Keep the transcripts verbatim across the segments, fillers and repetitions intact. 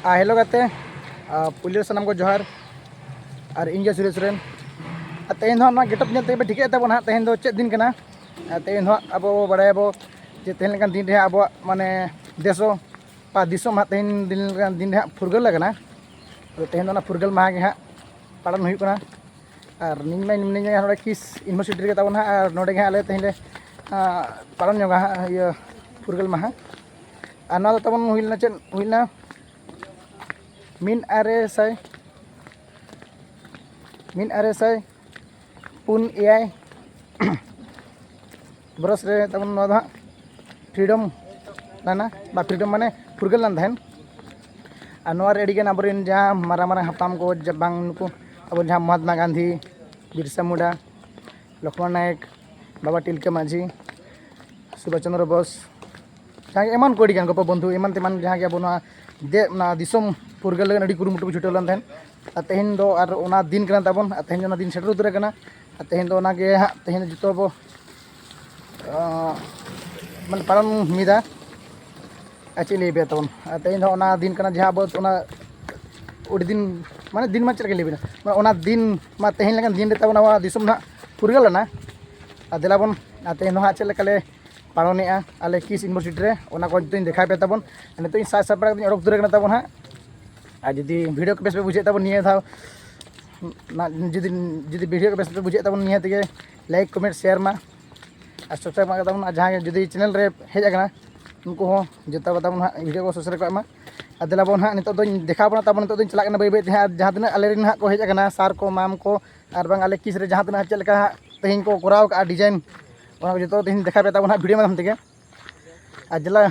ᱟᱨ hello ᱜᱟᱛᱮ, ᱟᱨ ᱯᱩᱭᱞᱩ ᱨᱮ ᱥᱟᱱᱟᱢ ᱠᱚ ᱡᱚᱦᱟᱨ᱾ ᱟᱨ ᱤᱧ ᱜᱮ ᱥᱩᱨᱮᱥ ᱥᱚᱨᱮᱱ᱾ ᱟᱨ ᱛᱮᱦᱮᱧ ᱫᱚ ᱦᱟᱸᱜ ᱱᱚᱣᱟ ᱜᱮᱴᱟᱯ ᱧᱮᱞ ᱛᱮᱜᱮ ᱯᱮ ᱴᱷᱤᱠᱟᱹᱭᱮᱫ ᱛᱟᱵᱚᱱᱟ ᱦᱟᱸᱜ, ᱛᱮᱦᱮᱧ ᱫᱚ ᱪᱮᱫ ᱫᱤᱱ ᱠᱟᱱᱟ᱾ ᱟᱨ ᱛᱮᱦᱮᱧ ᱫᱚ ᱦᱟᱸᱜ ᱟᱵᱚ ᱵᱟᱲᱟᱭᱟᱵᱚ ᱡᱮ ᱛᱮᱦᱮᱧ ᱞᱮᱠᱟᱱ ᱫᱤᱱ ᱨᱮ ᱦᱟᱸᱜ ᱟᱵᱚᱣᱟᱜ ᱢᱟᱱᱮ ᱫᱮᱥ ᱦᱚᱸ ᱵᱟ ᱫᱤᱥᱚᱢ ᱦᱟᱸᱜ ᱛᱮᱦᱮᱧ ᱫᱤᱱ ᱞᱮᱠᱟᱱ ᱫᱤᱱ ᱨᱮ ᱦᱟᱸᱜ ᱯᱷᱩᱨᱜᱟᱹᱞ ᱟᱠᱟᱱᱟ᱾ ᱟᱫᱚ ᱛᱮᱦᱮᱧ ᱫᱚ ᱚᱱᱟ ᱯᱷᱩᱨᱜᱟᱹᱞ ᱢᱟᱦᱟ ᱜᱮ ᱦᱟᱸᱜ ᱯᱟᱞᱚᱱ ᱦᱩᱭᱩᱜ ᱠᱟᱱᱟ᱾ ᱟᱨ ᱤᱧ ᱢᱟᱧ ᱢᱤᱱᱟᱹᱧᱟ ᱱᱚᱰᱮ ᱠᱤᱥ ᱤᱭᱩᱱᱤᱵᱷᱟᱨᱥᱤᱴᱤ ᱨᱮᱜᱮ ᱛᱟᱵᱚᱱ ᱦᱟᱸᱜ, ᱟᱨ ᱱᱚᱰᱮ ᱜᱮ ᱦᱟᱸᱜ ᱟᱞᱮ ᱛᱮᱦᱮᱧ ᱞᱮ, ᱟᱸ, ᱯᱟᱞᱚᱱ ᱧᱚᱜᱟ ᱦᱟᱸᱜ ᱤᱭᱟᱹ ᱯᱷᱩᱨᱜᱟᱹᱞ ᱢᱟᱦᱟ᱾ ᱟᱨ ᱱᱚᱣᱟ ᱫᱚ ᱛᱟᱵᱚᱱ ᱦᱩᱭ ᱞᱮᱱᱟ ᱪᱮᱫ ᱦᱩᱭ ᱞᱮᱱᱟ? ᱢᱤᱫ ᱟᱨᱮ ᱥᱟᱭ, ᱢᱤᱫ ᱟᱨᱮ ᱥᱟᱭ ᱯᱩᱱ ᱮᱭᱟᱭ ᱵᱚᱨᱚᱥ ᱨᱮ ᱛᱟᱵᱚᱱ ᱱᱚᱣᱟ ᱫᱚ ᱦᱟᱸᱜ ᱯᱷᱨᱤᱰᱚᱢ ᱞᱮᱱᱟ, ᱵᱟ ᱯᱷᱨᱤᱰᱚᱢ ᱢᱟᱱᱮ ᱯᱷᱩᱨᱜᱟᱹᱞ ᱞᱮᱱ ᱛᱟᱦᱮᱸᱱ᱾ ᱟᱨ ᱱᱚᱣᱟ ᱨᱮ ᱟᱹᱰᱤᱜᱟᱱ ᱟᱵᱚᱨᱮᱱ ᱡᱟᱦᱟᱸ ᱢᱟᱨᱟᱝ ᱢᱟᱨᱟᱝ ᱦᱟᱯᱲᱟᱢ ᱠᱚ, ᱡᱟ-, ᱵᱟᱝ ᱱᱩᱠᱩ ᱟᱵᱚ ᱡᱟᱦᱟᱸ ᱢᱚᱦᱟᱛᱢᱟ ᱜᱟᱱᱫᱷᱤ, ᱵᱤᱨᱥᱟ ᱢᱩᱱᱰᱟ, ᱞᱚᱠᱷᱢᱚᱱ ᱱᱟᱭᱮᱠ, ᱵᱟᱵᱟ ᱛᱤᱞᱠᱟᱹ ᱢᱟᱹᱡᱷᱤ, ᱥᱩᱵᱷᱟᱥ ᱪᱚᱱᱫᱨᱚ ᱵᱳᱥ, ᱡᱟᱦᱟᱸ ᱜᱮ ᱮᱢᱟᱱ ᱠᱚ ᱟᱹᱰᱤ ᱜᱟᱱ ᱜᱚᱯᱚ ᱵᱚᱱᱫᱷᱩ ᱮᱢᱟᱱ ᱛᱮᱢᱟᱱ ᱡᱟᱦᱟᱸ ᱜᱮ ᱟᱵᱚ ᱱᱚᱣᱟ ᱫᱮ-, ᱱᱚᱣᱟ ᱫᱤᱥᱚᱢ ᱯᱷᱩᱨᱜᱟᱹᱞ ᱞᱟᱹᱜᱤᱫ ᱟᱹᱰᱤ ᱠᱩᱨᱩᱢᱩᱴᱩ ᱠᱚ ᱪᱷᱩᱴᱟᱹᱣ ᱞᱮᱱ ᱛᱟᱦᱮᱸᱫ᱾ ᱟᱨ ᱛᱮᱦᱮᱧ ᱫᱚ ᱟᱨ ᱚᱱᱟ ᱫᱤᱱ ᱠᱟᱱᱟ ᱛᱟᱵᱚᱱ, ᱟᱨ ᱛᱮᱦᱮᱧ ᱫᱚ ᱚᱱᱟ ᱫᱤᱱ ᱥᱮᱴᱮᱨ ᱩᱛᱟᱹᱨ ᱟᱠᱟᱱᱟ᱾ ᱟᱨ ᱛᱮᱦᱮᱧ ᱫᱚ ᱚᱱᱟ ᱜᱮ ᱦᱟᱸᱜ ᱛᱮᱦᱮᱧ ᱫᱚ ᱡᱚᱛᱚ ᱵᱚ, ᱟᱸ, ᱢᱟᱱᱮ ᱯᱟᱞᱚᱱ ᱢᱤᱫᱟ᱾ ᱟᱨ ᱪᱮᱫ ᱞᱟᱹᱭ ᱟᱯᱮᱭᱟ ᱛᱟᱵᱚᱱ, ᱟᱨ ᱛᱮᱦᱮᱧ ᱫᱚ ᱚᱱᱟ ᱫᱤᱱ ᱠᱟᱱᱟ ᱡᱟᱦᱟᱸ ᱟᱵᱚ ᱚᱱᱟ ᱟᱹᱰᱤ ᱫᱤᱱ, ᱢᱟᱱᱮ ᱫᱤᱱ ᱢᱟ ᱪᱮᱫ ᱞᱮᱠᱟᱧ ᱞᱟᱹᱭ ᱟᱵᱮᱱᱟ, ᱢᱟᱱᱮ ᱚᱱᱟ ᱫᱤᱱ ᱢᱟ ᱛᱮᱦᱮᱧ ᱞᱮᱠᱟᱱ ᱫᱤᱱ ᱨᱮ ᱛᱟᱵᱚᱱ ᱟᱵᱚᱣᱟᱜ ᱫᱤᱥᱚᱢ ᱱᱟᱦᱟᱜ ᱯᱷᱩᱨᱜᱟᱹᱞ ᱞᱮᱱᱟ᱾ ᱟᱨ ᱫᱮᱞᱟ ᱵᱚᱱ, ᱟᱨ ᱛᱮᱦᱮᱧ ᱫᱚ ᱦᱟᱸᱜ ᱪᱮᱫ ᱞᱮᱠᱟ ᱞᱮ ᱯᱟᱞᱚᱱᱮᱜᱼᱟ ᱟᱞᱮ ᱠᱤᱥ ᱤᱭᱩᱱᱤᱵᱷᱟᱨᱥᱤᱴᱤ ᱨᱮ, ᱚᱱᱟ ᱠᱚ ᱡᱚᱛᱚᱧ ᱫᱮᱠᱷᱟᱣ ᱯᱮ ᱛᱟᱵᱚᱱ᱾ ᱟᱨ ᱱᱤᱛᱚᱜ ᱤᱧ ᱥᱟᱡᱽ ᱥᱟᱯᱲᱟᱣ ᱠᱟᱛᱮᱧ ᱚᱰᱚᱠ ᱩᱛᱟᱹᱨ ᱟᱠᱟᱱᱟ ᱛᱟᱵᱚᱱ ᱦᱟᱸᱜ᱾ ᱟᱨ ᱡᱩᱫᱤ ᱵᱷᱤᱰᱤᱭᱳ ᱠᱚ ᱵᱮᱥ ᱯᱮ ᱵᱩᱡᱷᱟᱹᱣᱮᱫ ᱛᱟᱵᱚᱱ ᱱᱤᱭᱟᱹ ᱫᱷᱟᱣ, ᱱᱟ-, ᱡᱩᱫᱤ, ᱡᱩᱫᱤ ᱵᱷᱤᱰᱤᱭᱳ ᱠᱚ ᱵᱮᱥ ᱯᱮ ᱵᱩᱡᱷᱟᱹᱣᱮᱫ ᱛᱟᱵᱚᱱ ᱱᱤᱭᱟᱹ ᱛᱮᱜᱮ ᱞᱟᱭᱤᱠ, ᱠᱚᱢᱮᱱᱴ, ᱥᱮᱭᱟᱨ ᱢᱟ᱾ ᱟᱨ ᱥᱟᱵᱥᱠᱨᱟᱭᱤᱵᱽ ᱢᱟ ᱛᱟᱵᱚᱱ, ᱟᱨ ᱡᱟᱦᱟᱸᱭ ᱡᱩᱫᱤ ᱪᱮᱱᱮᱞ ᱨᱮ ᱦᱮᱡ ᱟᱠᱟᱱᱟ, ᱩᱱᱠᱩ ᱦᱚᱸ ᱡᱚᱛᱚ ᱠᱚ ᱛᱟᱵᱚᱱ ᱦᱟᱸᱜ ᱵᱷᱤᱰᱤᱭᱳ ᱠᱚ ᱥᱟᱵᱥᱠᱨᱟᱭᱤᱵᱽ ᱠᱟᱜ ᱢᱟ᱾ ᱟᱨ ᱫᱮᱞᱟ ᱵᱚᱱ ᱦᱟᱸᱜ ᱱᱤᱛᱚᱜ ᱫᱚᱧ ᱫᱮᱠᱷᱟᱣ ᱵᱚᱱᱟ ᱛᱟᱵᱚᱱ, ᱱᱤᱛᱚᱜ ᱫᱚᱧ ᱪᱟᱞᱟᱜ ᱠᱟᱱᱟ ᱵᱟᱹᱭ ᱵᱟᱹᱭ ᱛᱮ ᱦᱟᱸᱜ, ᱟᱨ ᱡᱟᱦᱟᱸ ᱛᱤᱱᱟᱹᱜ ᱟᱞᱮ ᱨᱮᱱ ᱦᱟᱸᱜ ᱠᱚ ᱦᱮᱡ ᱟᱠᱟᱱᱟ, ᱥᱟᱨ ᱠᱚ, ᱢᱟᱢ ᱠᱚ, ᱟᱨ ᱵᱟᱝ ᱟᱞᱮ ᱠᱤᱥ ᱨᱮ ᱡᱟᱦᱟᱸ ᱛᱤᱱᱟᱹᱜ ᱪᱮᱫ ᱞᱮᱠᱟ ᱦᱟᱸᱜ ᱛᱮᱦᱮᱧ ᱠᱚ ᱠᱚᱨᱟᱣ ᱠᱟᱜᱼᱟ ᱰᱤᱡᱟᱭᱤᱱ, ᱚᱱᱟ ᱠᱚ ᱡᱚᱛᱚ ᱛᱮᱦᱮᱧ ᱫᱮᱠᱷᱟᱣ ᱯᱮ ᱛᱟᱵᱚᱱ ᱦᱟᱸᱜ ᱵᱷᱤᱰᱤᱭᱳ ᱢᱟᱫᱽᱫᱷᱚᱢ ᱛᱮᱜᱮ᱾ ᱟᱨ ᱫᱮᱞᱟ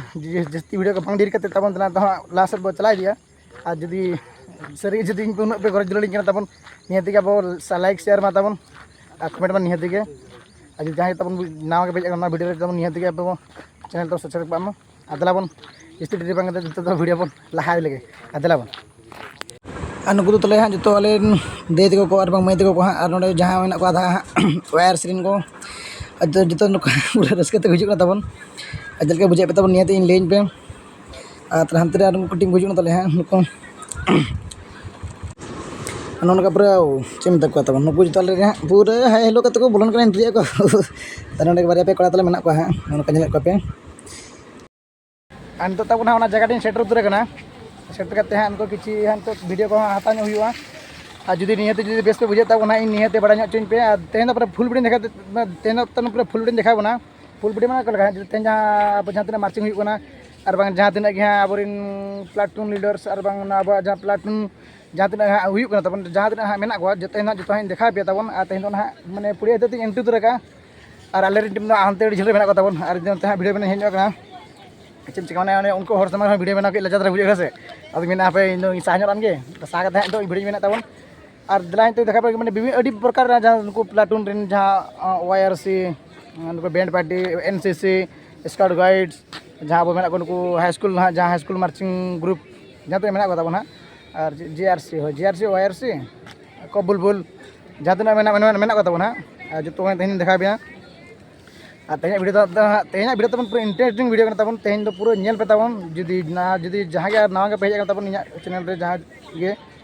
ᱡᱟᱹᱥᱛᱤ ᱵᱷᱤᱰᱤᱭᱳ ᱠᱚ ᱵᱟᱝ ᱰᱮᱨᱤ ᱠᱟᱛᱮ ᱛᱟᱵᱚᱱ ᱫᱮᱞᱟ ᱱᱤᱛᱚᱜ ᱦᱟᱸᱜ ᱞᱟᱦᱟ ᱥᱮᱫ ᱵᱚ ᱪᱟᱞᱟᱣ ᱤᱫᱤᱜᱼᱟ᱾ ᱟᱨ ᱡᱩᱫᱤ ᱥᱟᱹᱨᱤ ᱜᱮ ᱡᱩᱫᱤ ᱤᱧ ᱯᱮ ᱩᱱᱟᱹᱜ ᱯᱮ ᱜᱚᱨᱚᱡᱽ ᱫᱩᱞᱟᱹᱲᱤᱧ ᱠᱟᱱᱟ ᱛᱟᱵᱚᱱ, ᱱᱤᱦᱟᱹᱛ ᱜᱮ ᱟᱵᱚ ᱞᱟᱭᱤᱠ ᱥᱮᱭᱟᱨ ᱢᱟ ᱛᱟᱵᱚᱱ ᱟᱨ ᱠᱚᱢᱮᱱᱴ ᱢᱟ ᱱᱤᱦᱟᱹᱛ ᱜᱮ᱾ ᱟᱨ ᱡᱩᱫᱤ ᱡᱟᱦᱟᱸᱭ ᱛᱟᱵᱚᱱ ᱱᱟᱣᱟ ᱜᱮ ᱯᱮ ᱦᱮᱡ ᱟᱠᱟᱱᱟ ᱱᱚᱣᱟ ᱵᱷᱤᱰᱤᱭᱳ ᱨᱮ, ᱛᱟᱵᱚᱱ ᱱᱤᱦᱟᱹᱛ ᱜᱮ ᱟᱵᱚ ᱪᱮᱱᱮᱞ ᱫᱚ ᱥᱟᱵᱥᱠᱨᱟᱭᱤᱵᱽ ᱠᱟᱜ ᱢᱟ᱾ ᱟᱨ ᱫᱮᱞᱟ ᱵᱚᱱ ᱡᱟᱹᱥᱛᱤ ᱰᱮᱨᱤ ᱵᱟᱝ ᱠᱟᱛᱮ ᱡᱚᱛᱚ ᱫᱚ ᱵᱷᱤᱰᱤᱭᱳ ᱵᱚᱱ ᱞᱟᱦᱟ ᱞᱮᱜᱮ᱾ ᱟᱨ ᱫᱮᱞᱟ ᱵᱚᱱ᱾ ᱟᱨ ᱱᱩᱠᱩ ᱫᱚ ᱛᱟᱦᱚᱞᱮ ᱦᱟᱸᱜ ᱡᱚᱛᱚ ᱟᱞᱮ ᱨᱮᱱ ᱫᱟᱹᱭ ᱛᱟᱠᱚ ᱠᱚ ᱟᱨ ᱵᱟᱝ ᱢᱟᱹᱭ ᱛᱟᱠᱚ ᱠᱚ ᱦᱟᱸᱜ, ᱟᱨ ᱱᱚᱰᱮ ᱡᱟᱦᱟᱸ ᱢᱮᱱᱟᱜ ᱠᱚᱣᱟ ᱟᱫᱷᱟ ᱦᱟᱸᱜ ᱣᱟᱭᱟᱨ ᱥᱮᱨᱮᱧ ᱠᱚ, ᱟᱨ ᱡᱚᱛᱚ ᱱᱚᱝᱠᱟ ᱯᱩᱨᱟᱹ ᱨᱟᱹᱥᱠᱟᱹ ᱛᱮ ᱦᱤᱡᱩᱜ ᱠᱟᱱᱟ ᱛᱟᱵᱚᱱ᱾ ᱟᱨ ᱪᱮᱫ ᱞᱮᱠᱟ ᱵᱩᱡᱷᱟᱹᱣᱮᱫ ᱯᱮ ᱛᱟᱵᱚᱱ ᱱᱤᱭᱟᱹ ᱛᱮ ᱤᱧ ᱞᱟᱹᱭᱟᱹᱧ ᱯᱮ᱾ ᱟᱨ ᱛᱟᱦᱞᱮ ᱦᱟᱱᱛᱮ ᱨᱮ ᱟᱨ ᱢᱤᱫᱴᱤᱢ ᱠᱚ ᱦᱤᱡᱩᱜ ᱠᱟᱱᱟ ᱛᱟᱞᱮ ᱦᱟᱸᱜ, ᱱᱩᱠᱩ ᱱᱚᱜᱼᱚ ᱱᱚᱝᱠᱟ ᱯᱩᱨᱟᱹ ᱪᱮᱫ ᱮᱢ ᱢᱮᱛᱟ ᱠᱚᱣᱟ ᱛᱟᱵᱚᱱ, ᱱᱩᱠᱩ ᱡᱚᱛᱚ ᱟᱞᱮ ᱨᱮ ᱦᱟᱸᱜ ᱯᱩᱨᱟᱹ ᱦᱮᱸ ᱦᱮᱞᱳ ᱠᱟᱛᱮ ᱠᱚ ᱵᱚᱞᱚᱱ ᱠᱟᱱᱟ, entry ᱮᱫ ᱠᱚ᱾ ᱛᱟᱦᱞᱮ ᱱᱚᱸᱰᱮ ᱵᱟᱨᱭᱟ ᱯᱮ ᱠᱚᱲᱟ ᱛᱟᱞᱮ ᱢᱮᱱᱟᱜ ᱠᱚᱣᱟ ᱦᱟᱸᱜ, ᱱᱚᱜᱼᱚ ᱱᱚᱝᱠᱟ ᱧᱮᱞᱮᱫ ᱠᱚᱣᱟ ᱯᱮ᱾ ᱟᱨ ᱱᱤᱛᱚᱜ ᱛᱟᱵᱚᱱ ᱦᱟᱸᱜ ᱚᱱᱟ ᱡᱟᱭᱜᱟ ᱴᱷᱮᱱ ᱥᱮᱴᱮᱨ ᱩᱛᱟᱹᱨ ᱟᱠᱟᱱᱟ᱾ ᱥᱮᱴᱮᱨ ᱠᱟᱛᱮ ᱦᱟᱸᱜ ᱱᱤᱛᱚᱜ ᱠᱤᱪᱷᱩ ᱦᱟᱸᱜ ᱱᱤᱛᱚᱜ video ᱠᱚᱦᱚᱸ ᱦᱟᱛᱟᱣ ᱧᱚᱜ ᱦᱩᱭᱩᱜᱼᱟ᱾ ᱟᱨ ᱡᱩᱫᱤ ᱱᱤᱭᱟᱹᱛᱮ ᱡᱩᱫᱤ ᱵᱮᱥ ᱯᱮ ᱵᱩᱡᱷᱟᱹᱣ ᱛᱟᱵᱚᱱᱟ, ᱤᱧ ᱱᱤᱭᱟᱹᱛᱮ ᱵᱟᱲᱟᱭ ᱧᱚᱜ ᱦᱚᱪᱚᱧ ᱯᱮ᱾ ᱟᱨ ᱛᱮᱦᱮᱧ ᱫᱚ ᱯᱩᱨᱟᱹ full video ᱫᱮᱠᱷᱟᱣ, ᱛᱮᱦᱮᱧ ᱫᱚ ᱯᱩᱨᱟᱹ full video ᱫᱮᱠᱷᱟᱣ ᱵᱚᱱᱟ᱾ Full video ᱢᱟᱱᱮ ᱚᱠᱟ ᱞᱮᱠᱟ ᱦᱟᱸᱜ, ᱛᱮᱦᱮᱧ ᱡᱟᱦᱟᱸ ᱟᱵᱚ ᱡᱟᱦᱟᱸ ᱛᱤᱱᱟᱹᱜ marching ᱦᱩᱭᱩᱜ ᱠᱟᱱᱟ, ᱟᱨ ᱵᱟᱝ ᱡᱟᱦᱟᱸ ᱛᱤᱱᱟᱹᱜ ᱜᱮ ᱦᱟᱸᱜ ᱟᱵᱚᱨᱮᱱ platoon leaders ᱟᱨ ᱵᱟᱝ ᱚᱱᱟ ᱟᱵᱚᱣᱟᱜ ᱡᱟᱦᱟᱸ platoon ᱡᱟᱦᱟᱸ ᱛᱤᱱᱟᱹᱜ ᱦᱟᱸᱜ ᱦᱩᱭᱩᱜ ᱠᱟᱱᱟ ᱛᱟᱵᱚᱱ, ᱡᱟᱦᱟᱸ ᱛᱤᱱᱟᱹᱜ ᱦᱟᱸᱜ ᱢᱮᱱᱟᱜ ᱠᱚᱣᱟ, ᱡᱚᱛᱚ ᱦᱟᱸᱜ ᱡᱚᱛᱚ ᱦᱟᱸᱜ ᱤᱧ ᱫᱮᱠᱷᱟᱣ ᱯᱮᱭᱟ ᱛᱟᱵᱚᱱ᱾ ᱟᱨ ᱛᱮᱦᱮᱧ ᱫᱚ ᱱᱟᱦᱟᱜ ᱢᱟᱱᱮ ᱯᱩᱨᱟᱹ ᱤᱫᱤ ᱛᱮᱧ entry ᱩᱛᱟᱹᱨ ᱟᱠᱟᱫᱼᱟ᱾ ᱟᱨ ᱟᱞᱮᱨᱮᱱ team ᱫᱚ ᱦᱟᱱᱛᱮ ᱟᱹᱰᱤ ᱡᱷᱟᱹᱞ ᱨᱮ ᱢᱮᱱᱟᱜ ᱠᱚ ᱛᱟᱵᱚᱱ᱾ ᱟᱨ ᱡᱩᱫᱤ ᱱᱚᱛᱮ ᱦᱟᱸᱜ video ᱵᱮᱱ ᱦᱮᱡ ᱧᱚᱜ ᱠᱟᱱᱟ, ᱪᱮᱫ ᱮᱢ ᱪᱤᱠᱟ, ᱢᱟᱱᱮ ᱚᱱᱮ ᱩᱱᱠᱩ ᱦᱚᱲ ᱥᱟᱢᱟᱝ ᱨᱮᱦᱚᱸ video ᱵᱮᱱᱟᱣ ᱠᱟᱹᱡ ᱞᱟᱡᱟᱣ ᱫᱷᱟᱨᱟ ᱵᱩᱡᱷᱟᱹᱜ ᱠᱟᱱᱟ ᱥᱮ᱾ ᱟᱫᱚ ᱢᱮᱱᱟ ᱦᱟᱯᱮ ᱤᱧ ᱫᱚ ᱥᱟᱦᱟ ᱧᱚᱜ ᱞᱮᱱ ᱜᱮ, ᱥᱟᱦᱟ ᱠᱟᱛᱮ ᱦᱟᱸᱜ ᱱᱤᱛᱚᱜ video ᱵᱮᱱᱟᱣ ᱛᱟᱵᱚᱱ᱾ ᱟᱨ ᱫᱮᱞᱟ ᱱᱤᱛᱚᱜ ᱫᱮᱠᱷᱟᱣ ᱯᱮ, ᱢᱟᱱᱮ ᱵᱤᱵᱷᱤᱱᱱᱚ ᱟᱹᱰᱤ ᱯᱨᱚᱠᱟᱨ ᱨᱮᱱᱟᱜ ᱡᱟᱦᱟᱸ ᱱᱩᱠᱩ platoon ᱨᱮᱱ ᱡᱟᱦᱟᱸ, ᱟᱸ, Y R C, ᱱᱩᱠᱩ band party, N C C, scout guides, ᱡᱟᱦᱟᱸ ᱟᱵᱚ ᱢᱮᱱᱟᱜ ᱠᱚ ᱱᱩᱠᱩ high school ᱱᱟᱦᱟᱜ, ᱡᱟᱦᱟᱸ high school marching group ᱡᱟᱦᱟᱸ ᱛᱤᱱᱟᱹᱜ ᱢᱮᱱᱟᱜ ᱠᱚ ᱛᱟᱵᱚᱱᱟ ᱦᱟᱸᱜ, ᱟᱨ J R C ᱦᱳᱭ, J R C, Y R C, ᱠᱚ ᱵᱩᱞᱵᱩᱞ, ᱡᱟᱦᱟᱸ ᱛᱤᱱᱟᱹᱜ ᱢᱮᱱᱟᱜ, ᱢᱮᱱᱟᱜ, ᱢᱮᱱᱟᱜ ᱠᱚ ᱛᱟᱵᱚᱱᱟ ᱦᱟᱸᱜ, ᱟᱨ ᱡᱚᱛᱚ ᱠᱚ ᱛᱮᱦᱮᱧ ᱫᱮᱠᱷᱟᱣ ᱯᱮᱭᱟ᱾ ᱟᱨ ᱛᱮᱦᱮᱧᱟᱜ video ᱫᱚ, ᱫᱚ ᱦᱟᱸᱜ, ᱛᱮᱦᱮᱧᱟᱜ video ᱛᱟᱵᱚᱱ ᱯᱩᱨᱟᱹ interesting video ᱠᱟᱱᱟ ᱛᱟᱵᱚᱱ᱾ ᱛᱮᱦᱮᱧ ᱫᱚ ᱯᱩᱨᱟᱹ ᱧᱮᱞ ᱯᱮ ᱛᱟᱵᱚᱱ᱾ ᱡᱩᱫᱤ ᱱᱟ-, ᱡᱩᱫᱤ ᱡᱟᱦᱟᱸᱭ ᱜᱮ ᱟᱨ ᱱᱟᱣᱟ ᱜᱮ ᱯᱮ ᱦᱮᱡ ᱟᱠᱟᱱᱟ ᱛᱟᱵᱚᱱ ᱤᱧᱟᱹᱜ channel ᱨᱮ, ᱡᱟᱦᱟᱸ ᱜᱮ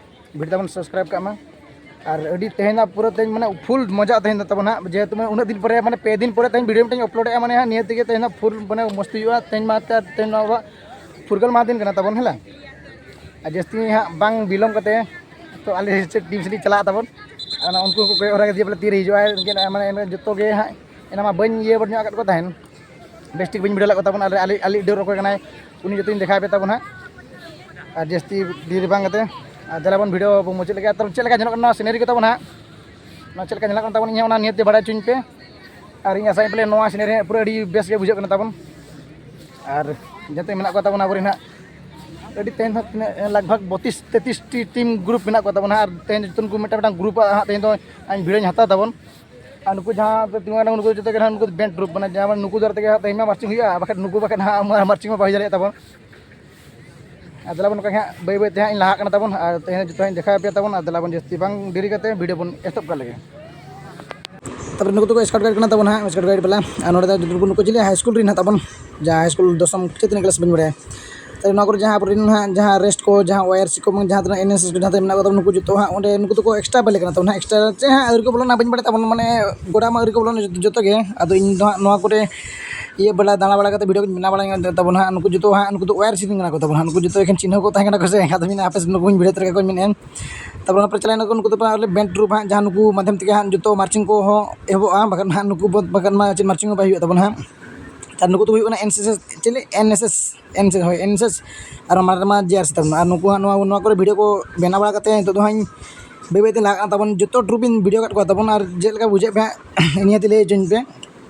video ᱛᱟᱵᱚᱱ subscribe ᱠᱟᱜ ᱢᱟ᱾ ᱟᱨ ᱟᱹᱰᱤ ᱛᱮᱦᱮᱧᱟᱜ ᱯᱩᱨᱟᱹ ᱛᱮᱦᱮᱧ ᱢᱟᱱᱮ full ᱢᱚᱡᱟ ᱛᱮᱦᱮᱧ ᱫᱚ ᱛᱟᱵᱚᱱ ᱦᱟᱸᱜ, ᱡᱮᱦᱮᱛᱩ ᱢᱟᱱᱮ ᱩᱱᱟᱹᱜ ᱫᱤᱱ ᱯᱚᱨᱮ, ᱢᱟᱱᱮ ᱯᱮ ᱫᱤᱱ ᱯᱚᱨᱮ ᱛᱮᱦᱮᱧ video ᱢᱤᱫᱴᱮᱱ upload ᱮᱫᱼᱟ, ᱢᱟᱱᱮ ᱦᱟᱸᱜ ᱱᱤᱭᱟᱹ ᱛᱮᱜᱮ ᱛᱮᱦᱮᱧ ᱫᱚ full ᱢᱟᱱᱮ ᱢᱚᱥᱛᱤ ᱦᱩᱭᱩᱜᱼᱟ᱾ ᱛᱮᱦᱮᱧ ᱢᱟ ᱛᱮ-, ᱛᱮᱦᱮᱧ ᱢᱟ ᱟᱵᱚᱣᱟᱜ ᱯᱷᱩᱨᱜᱟᱹᱞ ᱢᱟᱦᱟ ᱫᱤᱱ ᱠᱟᱱᱟ ᱛᱟᱵᱚᱱ, ᱦᱮᱸ ᱞᱟ? ᱟᱨ ᱡᱟᱹᱥᱛᱤ ᱦᱟᱸᱜ ᱵᱟᱝ ᱵᱤᱞᱚᱢ ᱠᱟᱛᱮ ᱛᱚ ᱟᱞᱮ ᱪᱮᱫ team ᱥᱮᱫ ᱤᱧ ᱪᱟᱞᱟᱜ ᱛᱟᱵᱚᱱ, ᱚᱱᱟ ᱩᱱᱠᱩ ᱦᱚᱸᱠᱚ ᱠᱚᱭᱚᱜ ᱦᱚᱨᱟ ᱠᱟᱫᱮᱭᱟ ᱵᱚᱞᱮ ᱛᱤᱨᱮ ᱦᱤᱡᱩᱜᱼᱟᱭ, ᱤᱱᱠᱟᱹ ᱢᱟᱱᱮ ᱡᱚᱛᱚ ᱜᱮ ᱦᱟᱸᱜ ᱮᱱᱟ ᱢᱟ ᱵᱟᱹᱧ ᱤᱭᱟᱹ ᱧᱚᱜ ᱟᱠᱟᱫ ᱠᱚ ᱛᱟᱦᱮᱱ, ᱵᱮᱥ ᱴᱷᱤᱠ ᱵᱟᱹᱧ video ᱞᱮᱫ ᱠᱚ ᱛᱟᱵᱚᱱ᱾ ᱟᱞᱮ ᱟᱞᱮ ᱟᱞᱮ ᱰᱟᱹᱨ ᱚᱠᱚᱭ ᱠᱟᱱᱟᱭ ᱩᱱᱤ ᱡᱚᱛᱚᱧ ᱫᱮᱠᱷᱟᱣ ᱯᱮ ᱛᱟᱵᱚᱱ ᱦᱟᱸᱜ᱾ ᱟᱨ ᱡᱟᱹᱥᱛᱤ ᱰᱷᱮᱨ ᱵᱟᱝ ᱠᱟᱛᱮ, ᱟᱨ ᱫᱮᱞᱟ ᱵᱚᱱ video ᱵᱚᱱ ᱢᱩᱪᱟᱹᱫ ᱞᱮᱜᱮ᱾ ᱛᱚ ᱪᱮᱫ ᱞᱮᱠᱟ ᱧᱮᱞᱚᱜ ᱠᱟᱱᱟ ᱱᱚᱣᱟ scenery ᱠᱚ ᱛᱟᱵᱚᱱ ᱦᱟᱸᱜ, ᱱᱚᱣᱟ ᱪᱮᱫ ᱞᱮᱠᱟ ᱧᱮᱞᱚᱜ ᱠᱟᱱ ᱛᱟᱵᱚᱱ, ᱤᱧ ᱦᱚᱸ ᱚᱱᱟ ᱱᱤᱭᱟᱹᱛᱮ ᱵᱟᱲᱟᱭ ᱦᱚᱪᱚᱧ ᱯᱮ᱾ ᱟᱨ ᱤᱧ ᱟᱥᱟᱭᱟᱹᱧ ᱯᱟᱞᱮ ᱱᱚᱣᱟ scenery ᱦᱟᱸᱜ ᱯᱩᱨᱟᱹ ᱟᱹᱰᱤ ᱵᱮᱥ ᱜᱮ ᱵᱩᱡᱷᱟᱹᱜ ᱠᱟᱱᱟ ᱛᱟᱵᱚᱱ᱾ ᱟᱨ ᱡᱟᱛᱮ ᱢᱮᱱᱟᱜ ᱠᱚᱣᱟ ᱛᱟᱵᱚᱱ ᱟᱵᱚᱨᱮᱱ ᱦᱟᱸᱜ ᱟᱹᱰᱤ ᱛᱮᱦᱮᱧ ᱦᱟᱸᱜ ᱛᱤᱱᱟᱹᱜ ᱞᱟᱜᱽ ᱵᱷᱟᱜᱽ ᱵᱚᱛᱤᱥ ᱛᱮᱛᱤᱥ ᱴᱤ team group ᱢᱮᱱᱟᱜ ᱠᱚᱣᱟ ᱛᱟᱵᱚᱱ ᱦᱟᱸᱜ᱾ ᱟᱨ ᱛᱮᱦᱮᱧ ᱡᱚᱛᱚ ᱱᱩᱠᱩ ᱢᱤᱫᱴᱟᱝ ᱢᱤᱫᱴᱟᱝ group ᱟᱜ ᱦᱟᱸᱜ ᱛᱮᱦᱮᱧ ᱫᱚ ᱟᱹᱧ video ᱧ ᱦᱟᱛᱟᱣ ᱛᱟᱵᱚᱱ᱾ ᱟᱨ ᱱᱩᱠᱩ ᱡᱟᱦᱟᱸ ᱯᱮ ᱛᱤᱸᱜᱩ ᱟᱠᱟᱱᱟ ᱱᱩᱠᱩ ᱡᱚᱛᱚ ᱜᱮ ᱦᱟᱸᱜ ᱱᱩᱠᱩ band group, ᱢᱟᱱᱮ ᱡᱟᱦᱟᱸ ᱱᱩᱠᱩ ᱫᱟᱨᱟᱭ ᱛᱮᱜᱮ ᱦᱟᱸᱜ ᱛᱮᱦᱮᱧ ᱢᱟ marching ᱦᱩᱭᱩᱜᱼᱟ, ᱵᱟᱠᱷᱟᱱ ᱱᱩᱠᱩ ᱵᱟᱠᱷᱟᱱ ᱦᱟᱸᱜ marching ᱢᱟ ᱵᱟᱭ ᱦᱩᱭ ᱫᱟᱲᱮᱭᱟᱜ ᱛᱟᱵᱚᱱ᱾ ᱟᱨ ᱫᱮᱞᱟ ᱵᱚᱱ ᱱᱚᱝᱠᱟ ᱜᱮ ᱦᱟᱸᱜ ᱵᱟᱹᱭ ᱵᱟᱹᱭ ᱛᱮ ᱦᱟᱸᱜ ᱤᱧ ᱞᱟᱦᱟᱜ ᱠᱟᱱᱟ ᱛᱟᱵᱚᱱ, ᱟᱨ ᱛᱮᱦᱮᱧ ᱡᱚᱛᱚ ᱦᱟᱸᱜ ᱤᱧ ᱫᱮᱠᱷᱟᱣ ᱟᱯᱮᱭᱟ ᱛᱟᱵᱚᱱ᱾ ᱟᱨ ᱫᱮᱞᱟ ᱵᱚᱱ ᱡᱟᱹᱥᱛᱤ ᱵᱟᱝ ᱰᱮᱨᱤ ᱠᱟᱛᱮ video ᱵᱚᱱ ᱮᱛᱚᱦᱚᱵ ᱠᱟᱜ ᱞᱮᱜᱮ᱾ ᱛᱟᱨᱯᱚᱨᱮ ᱱᱩᱠᱩ ᱫᱚᱠᱚ scout guide ᱠᱟᱱᱟ ᱛᱟᱵᱚᱱ ᱦᱟᱸᱜ, scout guide ᱵᱟᱞᱟ᱾ ᱟᱨ ᱱᱚᱰᱮ ᱫᱚ ᱱᱩᱠᱩ, ᱱᱩᱠᱩ ᱪᱤᱞᱤ high school ᱨᱮᱱ ᱦᱟᱸᱜ ᱛᱟᱵᱚᱱ, ᱡᱟᱦᱟᱸ high school ᱫᱚᱥᱚᱢ ᱪᱮᱫ ᱛᱤᱱᱟᱹᱜ class ᱵᱟᱹᱧ ᱵᱟᱲᱟᱭᱟ, ᱛᱚ ᱱᱚᱣᱟ ᱠᱚᱨᱮ ᱡᱟᱦᱟᱸ ᱟᱵᱚᱨᱮᱱ ᱦᱟᱸᱜ ᱡᱟᱦᱟᱸ ᱨᱮᱥᱴ ᱠᱚ, ᱡᱟᱦᱟᱸ ᱳᱭᱟᱨ ᱥᱤ ᱠᱚ, ᱵᱟᱝ ᱡᱟᱦᱟᱸ ᱛᱤᱱᱟᱹᱜ ᱮᱱ ᱮᱥ ᱮᱥ ᱠᱚ ᱡᱟᱦᱟᱸ ᱛᱤᱱᱟᱹᱜ ᱢᱮᱱᱟᱜ ᱠᱚ ᱛᱟᱵᱚᱱᱟ, ᱱᱩᱠᱩ ᱡᱚᱛᱚ ᱦᱟᱸᱜ ᱚᱸᱰᱮ ᱱᱩᱠᱩ ᱫᱚᱠᱚ ᱮᱠᱥᱴᱨᱟ ᱵᱟᱞᱮ ᱠᱟᱱᱟ ᱛᱟᱵᱚᱱᱟ ᱦᱟᱸᱜ, ᱮᱠᱥᱴᱨᱟ ᱪᱮ ᱦᱟᱸᱜ ᱟᱹᱣᱨᱤ ᱠᱚ ᱵᱚᱞᱚᱱᱟ ᱵᱟᱹᱧ ᱵᱟᱲᱟᱭ ᱛᱟᱵᱚᱱ, ᱢᱟᱱᱮ ᱜᱚᱰᱟ ᱢᱟ ᱟᱹᱣᱨᱤ ᱠᱚ ᱵᱚᱞᱚᱱᱟ ᱡᱚᱛᱚ ᱜᱮ᱾ ᱟᱫᱚ ᱤᱧ ᱫᱚ ᱦᱟᱸᱜ ᱱᱚᱣᱟ ᱠᱚᱨᱮ ᱤᱭᱟᱹ ᱵᱟᱲᱟ, ᱫᱟᱬᱟ ᱵᱟᱲᱟ ᱠᱟᱛᱮ ᱵᱷᱤᱰᱤᱭᱳ ᱠᱚᱧ ᱵᱮᱱᱟᱣ ᱵᱟᱲᱟᱭᱟ ᱛᱟᱵᱚᱱ ᱦᱟᱸᱜ᱾ ᱱᱩᱠᱩ ᱡᱚᱛᱚ ᱦᱟᱸᱜ, ᱱᱩᱠᱩ ᱫᱚ ᱳᱭᱟᱨ ᱥᱤ ᱨᱮᱱ ᱠᱟᱱᱟ ᱠᱚ ᱛᱟᱵᱚᱱ ᱦᱟᱸᱜ, ᱱᱩᱠᱩ ᱡᱚᱛᱚ ᱮᱠᱷᱮᱱ ᱪᱤᱱᱦᱟᱹ ᱠᱚ ᱛᱟᱦᱮᱸ ᱠᱟᱱᱟ ᱠᱚ ᱥᱮ, ᱮᱱᱠᱷᱟᱱ ᱫᱚ ᱢᱮᱱᱟ ᱦᱟᱯᱮ ᱥᱮ ᱱᱩᱠᱩᱧ ᱵᱷᱤᱰᱤᱭᱳ ᱛᱟᱨᱟ ᱠᱟᱠᱚᱣᱟᱧ ᱢᱮᱱᱮᱫᱼᱟ᱾ ᱛᱟᱨᱯᱚᱨᱮ ᱚᱱᱟ ᱯᱚᱨᱮ ᱪᱟᱞᱟᱣ ᱱᱩᱠᱩ ᱫᱚ ᱟᱞᱮ ᱵᱮᱱᱰ ᱴᱨᱩᱯ ᱦᱟᱸᱜ, ᱡᱟᱦᱟᱸ ᱱᱩᱠᱩ ᱢᱟᱫᱽᱫᱷᱚᱢ ᱛᱮᱜᱮ ᱦᱟᱸᱜ ᱡᱚᱛᱚ ᱢᱟᱨᱪᱤᱝ ᱠᱚᱦᱚᱸ ᱮᱦᱚᱵᱚᱜᱼᱟ, ᱵᱟᱠᱷᱟᱱ ᱦᱟᱸᱜ ᱱᱩᱠᱩ ᱵᱚ-, ᱵᱟᱠᱷᱟᱱ ᱢᱟ ᱪᱮᱫ ᱢᱟᱨᱪᱤᱝ ᱦᱚᱸ ᱵᱟᱭ ᱦᱩᱭᱩᱜ ᱛᱟᱵᱚᱱᱟ ᱦᱟᱸᱜ᱾ ᱟᱨ ᱱᱩᱠᱩ ᱫᱚ ᱦᱩᱭᱩᱜ ᱠᱟᱱᱟ ᱮᱱ ᱮᱥ ᱮᱥ, ᱪᱤᱞᱤ N S S, N S S, ᱦᱳᱭ, ᱮᱱ ᱮᱥ ᱮᱥ᱾ ᱟᱨ ᱢᱟᱨᱮ ᱢᱟ ᱡᱮ ᱟᱨ ᱥᱤ ᱛᱟᱵᱚᱱ᱾ ᱟᱨ ᱱᱩᱠᱩ ᱦᱟᱸᱜ ᱱᱚᱣᱟ, ᱱᱚᱣᱟ ᱠᱚᱨᱮ ᱵᱷᱤᱰᱤᱭᱳ ᱠᱚ ᱵᱮᱱᱟᱣ ᱵᱟᱲᱟ ᱠᱟᱛᱮ ᱱᱤᱛᱚᱜ ᱫᱚ ᱦᱟᱸᱜ ᱤᱧ ᱵᱟᱹᱭ ᱵᱟᱹᱭ ᱛᱮ ᱞᱟᱦᱟᱜ ᱠᱟᱱᱟ ᱛᱟᱵᱚᱱ᱾ ᱡᱚᱛᱚ ᱴᱨᱩᱯ ᱤᱧ ᱵᱷᱤᱰᱤᱭᱳ ᱠᱟᱫ ᱠᱚᱣᱟ ᱛᱟᱵᱚᱱ, ᱟᱨ ᱪᱮᱫ ᱞᱮᱠᱟ ᱵᱩᱡᱷᱟᱹᱜ ᱯᱮ ᱦᱟᱸᱜ ᱱᱤᱭᱟᱹ ᱛᱮ ᱞᱟᱹᱭ ᱦᱚᱪᱚᱧ ᱯᱮ᱾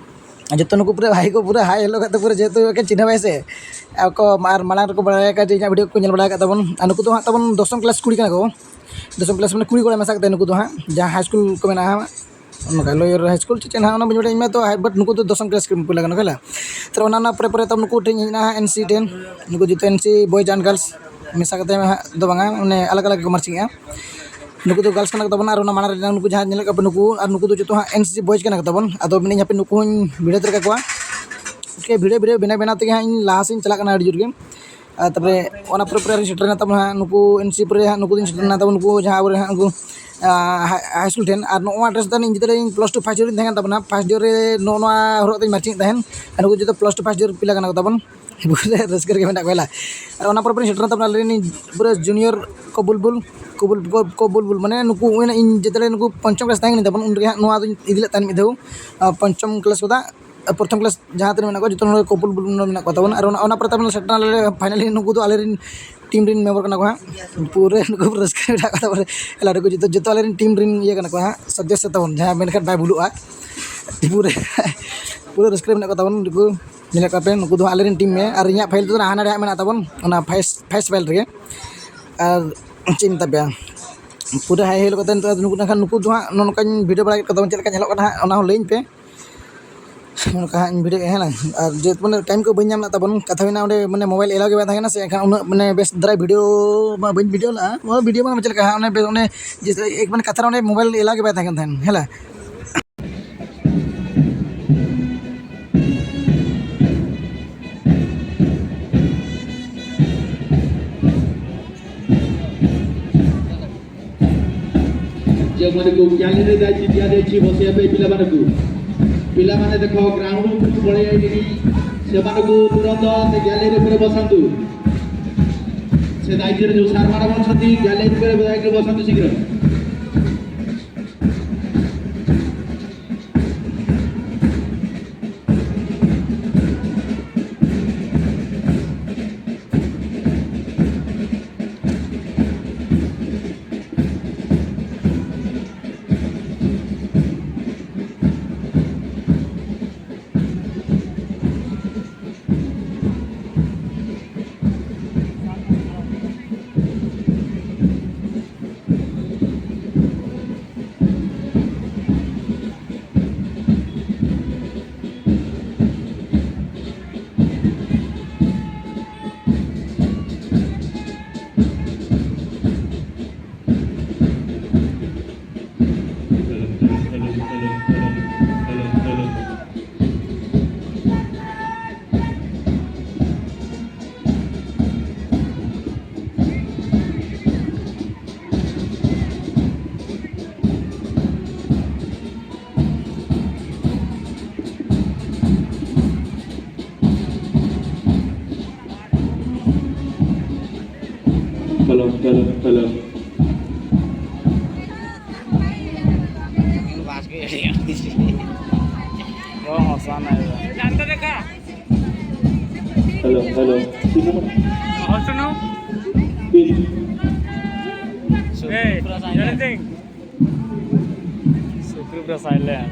ᱟᱨ ᱡᱚᱛᱚ ᱱᱩᱠᱩ ᱯᱩᱨᱟᱹ ᱦᱟᱭ ᱠᱚ, ᱯᱩᱨᱟᱹ ᱦᱟᱭ ᱦᱮᱞᱳ ᱠᱟᱛᱮ ᱯᱩᱨᱟᱹ ᱡᱮᱦᱮᱛᱩ ᱮᱠᱮᱱ ᱪᱤᱱᱦᱟᱹ ᱵᱟᱭ ᱥᱮ, ᱟᱠᱚ ᱟᱨ ᱢᱟᱲᱟᱝ ᱨᱮᱠᱚ ᱵᱟᱲᱟᱭ ᱟᱠᱟᱫ ᱡᱮ ᱤᱧᱟᱹᱜ ᱵᱷᱤᱰᱤᱭᱳ ᱠᱚ ᱧᱮᱞ ᱵᱟᱲᱟ ᱟᱠᱟᱫ ᱛᱟᱵᱚᱱ᱾ ᱟᱨ ᱱᱩᱠᱩ ᱫᱚ ᱦᱟᱸᱜ ᱛᱟᱵᱚᱱ ᱫᱚᱥᱚᱢ ᱠᱞᱟᱥ ᱠᱩᱲᱤ ᱠᱟᱱᱟ ᱠᱚ, ᱫᱚᱥᱚᱢ ᱠᱞᱟᱥ ᱢᱟᱱᱮ ᱠᱩᱲᱤ ᱠᱚᱲᱟ ᱢᱮᱥᱟ ᱠᱟᱛᱮ ᱱᱩᱠᱩ ᱫᱚ ᱦᱟᱸᱜ ᱡᱟᱦᱟᱸ ᱦᱟᱭ ᱥᱠᱩᱞ ᱠᱚ ᱢᱮᱱᱟᱜᱼᱟ ᱦᱟᱸᱜ, ᱚᱱᱠᱟ ᱞᱳᱭᱟᱨ ᱦᱟᱭ ᱥᱠᱩᱞ ᱪᱮᱫ ᱪᱮᱫ ᱦᱟᱸᱜ ᱚᱱᱟ ᱵᱟᱹᱧ ᱵᱟᱲᱟᱭᱟ ᱤᱧ ᱢᱟ ᱛᱚ, but ᱱᱩᱠᱩ ᱫᱚ ᱫᱚᱥᱚᱢ ᱠᱞᱟᱥ ᱠᱚ ᱯᱩᱭᱞᱟᱹ ᱠᱟᱱᱟ ᱠᱚ ᱦᱮᱸ᱾ ᱛᱟᱦᱞᱮ ᱚᱱᱟ, ᱚᱱᱟ ᱯᱚᱨᱮ ᱯᱚᱨᱮ ᱛᱟᱵᱚᱱ ᱱᱩᱠᱩ ᱴᱷᱮᱱ ᱦᱮᱡ ᱮᱱᱟ ᱦᱟᱸᱜ ᱮᱱ ᱥᱤ ᱴᱷᱮᱱ, ᱱᱩᱠᱩ ᱡᱚᱛᱚ ᱮᱱ ᱥᱤ ᱵᱚᱭᱮᱡᱽ ᱮᱱᱰ ᱜᱟᱨᱞᱥ ᱢᱮᱥᱟ ᱠᱟᱛᱮ ᱦᱟᱸᱜ ᱫᱚ ᱵᱟᱝᱟ, ᱢᱟᱱᱮ ᱟᱞᱟᱜᱽ ᱟᱞᱟᱜᱽ ᱜᱮᱠᱚ ᱢᱟᱨᱪᱤᱝ ᱮᱜᱼᱟ᱾ ᱱᱩᱠᱩ ᱫᱚ ᱜᱟᱨᱞᱥ ᱠᱟᱱᱟ ᱠᱚ ᱛᱟᱵᱚᱱᱟ, ᱟᱨ ᱚᱱᱟ ᱢᱟᱲᱟᱝ ᱨᱮ ᱱᱩᱠᱩ ᱡᱟᱦᱟᱸ ᱧᱮᱞᱮᱫ ᱠᱚᱣᱟ ᱯᱮ ᱱᱩᱠᱩ, ᱟᱨ ᱱᱩᱠᱩ ᱫᱚ ᱡᱚᱛᱚ ᱦᱟᱸᱜ ᱮᱱ ᱥᱤ ᱥᱤ ᱵᱚᱭᱮᱡᱽ ᱠᱟᱱᱟ ᱠᱚ ᱛᱟᱵᱚᱱ᱾ ᱟᱫᱚ ᱢᱮᱱᱮᱫ ᱟᱹᱧ ᱦᱟᱯᱮ ᱱᱩᱠᱩ ᱦᱚᱸᱧ ᱵᱷᱤᱰᱤᱭᱳ ᱛᱟᱨᱟ ᱠᱟᱠᱚᱣᱟ᱾ ᱳᱠᱮ, ᱵᱷᱤᱰᱤᱭᱳ, ᱵᱷᱤᱰᱤᱭᱳ ᱵᱮᱱᱟᱣ ᱵᱮᱱᱟᱣ ᱛᱮᱜᱮ ᱦᱟᱸᱜ ᱤᱧ ᱞᱟᱦᱟ ᱥᱮᱫ ᱤᱧ ᱪᱟᱞᱟᱜ ᱠᱟᱱᱟ ᱟᱹᱰᱤ ᱡᱳᱨ ᱜᱮ᱾ ᱟᱨ ᱛᱟᱨᱯᱚᱨᱮ ᱚᱱᱟ ᱯᱚᱨᱮ ᱯᱚᱨᱮ ᱟᱨᱦᱚᱸ ᱥᱮᱴᱮᱨᱮᱱᱟ ᱛᱟᱵᱚᱱ ᱦᱟᱸᱜ ᱱᱩᱠᱩ ᱮᱱ ᱥᱤ ᱯᱚᱨᱮ ᱦᱟᱸᱜ ᱱᱩᱠᱩ ᱫᱚᱧ ᱥᱮᱴᱮᱨᱮᱱᱟ ᱛᱟᱵᱚᱱ, ᱱᱩᱠᱩ ᱡᱟᱦᱟᱸ ᱟᱵᱚᱨᱮᱱ ᱦᱟᱸᱜ ᱱᱩᱠᱩ, ᱟᱸ, ᱦᱟᱭ, ᱦᱟᱭ ᱥᱠᱩᱞ ᱴᱷᱮᱱ᱾ ᱟᱨ ᱱᱚᱜᱼᱚ ᱱᱚᱣᱟ ᱰᱨᱮᱥ ᱫᱚ ᱤᱧ ᱡᱮᱛᱮ ᱤᱧ ᱯᱞᱟᱥ ᱴᱩ ᱯᱷᱟᱥᱴ ᱤᱭᱟᱨ ᱨᱤᱧ ᱛᱟᱦᱮᱸ ᱠᱟᱱ ᱛᱟᱵᱚᱱᱟ, ᱯᱷᱟᱥᱴ ᱤᱭᱟᱨ ᱨᱮ ᱱᱚᱜᱼᱚ ᱱᱚᱣᱟ ᱦᱚᱨᱚᱜ ᱛᱮᱧ ᱢᱟᱨᱪᱤᱝ ᱮᱫ ᱛᱟᱦᱮᱱ᱾ ᱟᱨ ᱱᱩᱠᱩ ᱡᱚᱛᱚ ᱯᱞᱟᱥ ᱴᱩ ᱯᱷᱟᱥᱴ ᱤᱭᱟᱨ ᱯᱤᱞᱟ ᱠᱟᱱᱟ ᱠᱚ ᱛᱟᱵᱚᱱ᱾ ᱯᱩᱨᱟᱹ ᱨᱟᱹᱥᱠᱟᱹ ᱨᱮᱜᱮ ᱢᱮᱱᱟᱜ ᱠᱚᱣᱟ ᱦᱮᱞᱟ᱾ ᱟᱨ ᱚᱱᱟ ᱯᱚᱨᱮ ᱯᱚᱨᱮ ᱥᱮᱴᱮᱨ ᱮᱱ ᱛᱟᱵᱚᱱᱟ ᱟᱞᱮ ᱨᱮᱱ ᱯᱩᱨᱟᱹ ᱡᱩᱱᱤᱭᱚᱨ ᱠᱚ ᱵᱩᱞᱵᱩᱞ, ᱠᱚ ᱵᱩᱞ-, ᱠᱚ, ᱠᱚ ᱵᱩᱞᱵᱩᱞ, ᱢᱟᱱᱮ ᱱᱩᱠᱩ ᱦᱩᱭᱱᱟ ᱤᱧ ᱡᱮᱛᱮ ᱱᱩᱠᱩ ᱯᱚᱧᱪᱚᱢ ᱠᱞᱟᱥ ᱛᱟᱦᱮᱸ ᱠᱟᱱᱟ ᱛᱟᱵᱚᱱ, ᱩᱱ ᱨᱮᱜᱮ ᱦᱟᱸᱜ ᱱᱚᱣᱟ ᱫᱚᱧ ᱤᱫᱤ ᱞᱮᱫ ᱛᱟᱦᱮᱱ ᱢᱤᱫ ᱫᱷᱟᱣ, ᱟᱨ ᱯᱚᱧᱪᱚᱢ ᱠᱞᱟᱥ ᱠᱷᱚᱱᱟᱜ ᱯᱨᱚᱛᱷᱚᱢ ᱠᱞᱟᱥ ᱡᱟᱦᱟᱸ ᱛᱤᱱᱟᱹᱜ ᱢᱮᱱᱟᱜ ᱠᱚᱣᱟ ᱡᱚᱛᱚ ᱱᱚᱰᱮ ᱠᱚ ᱵᱩᱞᱵᱩᱞ ᱢᱮᱱᱟᱜ ᱠᱚᱣᱟ ᱛᱟᱵᱚᱱ᱾ ᱟᱨ ᱚᱱᱟ, ᱚᱱᱟ ᱯᱚᱨᱮ ᱛᱟᱵᱚᱱ ᱥᱮᱴᱮᱨ ᱮᱱᱟ ᱟᱞᱮ ᱯᱷᱟᱭᱱᱟᱞᱤ ᱱᱩᱠᱩ ᱫᱚ ᱟᱞᱮ ᱨᱮᱱ ᱴᱤᱢ ᱨᱮᱱ ᱢᱮᱢᱵᱟᱨ ᱠᱟᱱᱟ ᱠᱚ ᱦᱟᱸᱜ᱾ ᱯᱩᱨᱟᱹ ᱱᱩᱠᱩ ᱨᱟᱹᱥᱠᱟᱹ ᱢᱮᱱᱟᱜ ᱠᱚᱣᱟ ᱛᱟᱵᱚᱱ᱾ ᱦᱮᱞᱟ ᱱᱩᱠᱩ ᱡᱚᱛᱚ, ᱡᱚᱛᱚ ᱟᱞᱮ ᱨᱮᱱ ᱴᱤᱢ ᱨᱮᱱ ᱤᱭᱟᱹ ᱠᱟᱱᱟ ᱠᱚ ᱦᱟᱸᱜ, ᱥᱚᱫᱚᱥᱥᱚ ᱛᱟᱵᱚᱱ, ᱡᱟᱦᱟᱸ ᱢᱮᱱᱠᱷᱟᱱ ᱵᱟᱭ ᱵᱷᱩᱞᱩᱜᱼᱟ᱾ ᱯᱩᱨᱟᱹ, ᱯᱩᱨᱟᱹ ᱨᱟᱹᱥᱠᱟᱹ ᱨᱮ ᱢᱮᱱᱟᱜ ᱠᱚ ᱛᱟᱵᱚᱱ ᱱᱩᱠᱩ᱾ ᱧᱮᱞᱮᱫ ᱠᱚᱣᱟ ᱯᱮ, ᱱᱩᱠᱩ ᱫᱚ ᱦᱟᱸᱜ ᱟᱞᱮ ᱨᱮᱱ ᱴᱤᱢ ᱢᱮ, ᱟᱨ ᱤᱧᱟᱹᱜ ᱯᱷᱟᱭᱤᱞ ᱛᱮᱫᱚ ᱦᱟᱱᱟ ᱨᱮ ᱦᱟᱸᱜ ᱢᱮᱱᱟᱜ ᱛᱟᱵᱚᱱ, ᱚᱱᱟ ᱯᱷᱟᱭᱤᱞ, ᱯᱷᱟᱭᱤᱞ ᱨᱮᱜᱮ᱾ ᱟᱨ ᱪᱮᱫ ᱤᱧ ᱢᱮᱛᱟ ᱯᱮᱭᱟ, ᱯᱩᱨᱟᱹ ᱦᱟᱭ ᱦᱮᱞᱳ ᱠᱟᱛᱮ ᱱᱤᱛᱚᱜ ᱱᱩᱠᱩ, ᱱᱟᱠᱷᱟᱱ ᱱᱩᱠᱩ ᱫᱚ ᱦᱟᱸᱜ ᱱᱚᱜᱼᱚ ᱱᱚᱝᱠᱟᱧ ᱵᱷᱤᱰᱤᱭᱳ ᱵᱟᱲᱟ ᱠᱮᱫ ᱠᱚ ᱛᱟᱵᱚᱱ, ᱪᱮᱫ ᱞᱮᱠᱟ ᱧᱮᱞᱚᱜ ᱠᱟᱱᱟ ᱦᱟᱸᱜ, ᱚᱱᱟ ᱦᱚᱸ ᱞᱟᱹᱭᱟᱹᱧ ᱯᱮ᱾ ᱱᱚᱝᱠᱟ ᱦᱟᱸᱜ ᱤᱧ ᱵᱷᱤᱰᱤᱭᱳ ᱦᱮᱸ ᱞᱟᱝ᱾ ᱟᱨ ᱡᱮ ᱢᱟᱱᱮ ᱴᱟᱭᱤᱢ ᱠᱚ ᱵᱟᱹᱧ ᱧᱟᱢ ᱞᱮᱫ ᱛᱟᱵᱚᱱ, ᱠᱟᱛᱷᱟ ᱦᱩᱭᱱᱟ ᱚᱸᱰᱮ ᱢᱟᱱᱮ ᱢᱳᱵᱟᱭᱤᱞ ᱮᱞᱟᱣ ᱜᱮ ᱵᱟᱭ ᱛᱟᱦᱮᱸ ᱠᱟᱱᱟ ᱥᱮ, ᱮᱱᱠᱷᱟᱱ ᱩᱱᱟᱹᱜ ᱢᱟᱱᱮ ᱵᱮᱥ ᱫᱷᱟᱨᱟ ᱵᱷᱤᱰᱤᱭᱳ ᱢᱟ ᱵᱟᱹᱧ ᱵᱷᱤᱰᱤᱭᱳ ᱞᱮᱫᱼᱟ, ᱵᱷᱤᱰᱤᱭᱳ ᱢᱟ ᱪᱮᱫ ᱞᱮᱠᱟ ᱦᱟᱸᱜ, ᱚᱱᱮ ᱵᱮᱥ, ᱚᱱᱮ ᱡᱮ ᱢᱟᱱᱮ ᱠᱟᱛᱷᱟ ᱨᱮ ᱚᱸᱰᱮ ᱢᱳᱵᱟᱭᱤᱞ ᱮᱞᱟᱣ ᱜᱮ ᱵᱟᱭ ᱛᱟᱦᱮᱸ ᱠᱟᱱ ᱛᱟᱦᱮᱸᱱ ᱦᱮᱸ ᱞᱟᱝ᱾ ଯେଉଁମାନଙ୍କୁ ଗ୍ୟାଲେରୀରେ ଦାୟିତ୍ୱ ଦିଆଯାଇଛି ବସିବା ପାଇଁ ପିଲାମାନଙ୍କୁ, ପିଲାମାନେ ଦେଖ ଗ୍ରାଉଣ୍ଡ ଉପରକୁ ପଳେଇ ଆଇଲେଣି। ସେମାନଙ୍କୁ ତୁରନ୍ତ ସେ ଗ୍ୟାଲେରୀ ଉପରେ ବସାନ୍ତୁ। ସେ ଦାୟିତ୍ୱରେ ଯେଉଁ ସାର୍ମାନେ ଅଛନ୍ତି ଗ୍ୟାଲେରୀ ଉପରେ ଦୟାକରି ବସନ୍ତୁ ଶୀଘ୍ର। Hello, hello, hello. Hello, hello. Hey, anything? Sukrip ra silent.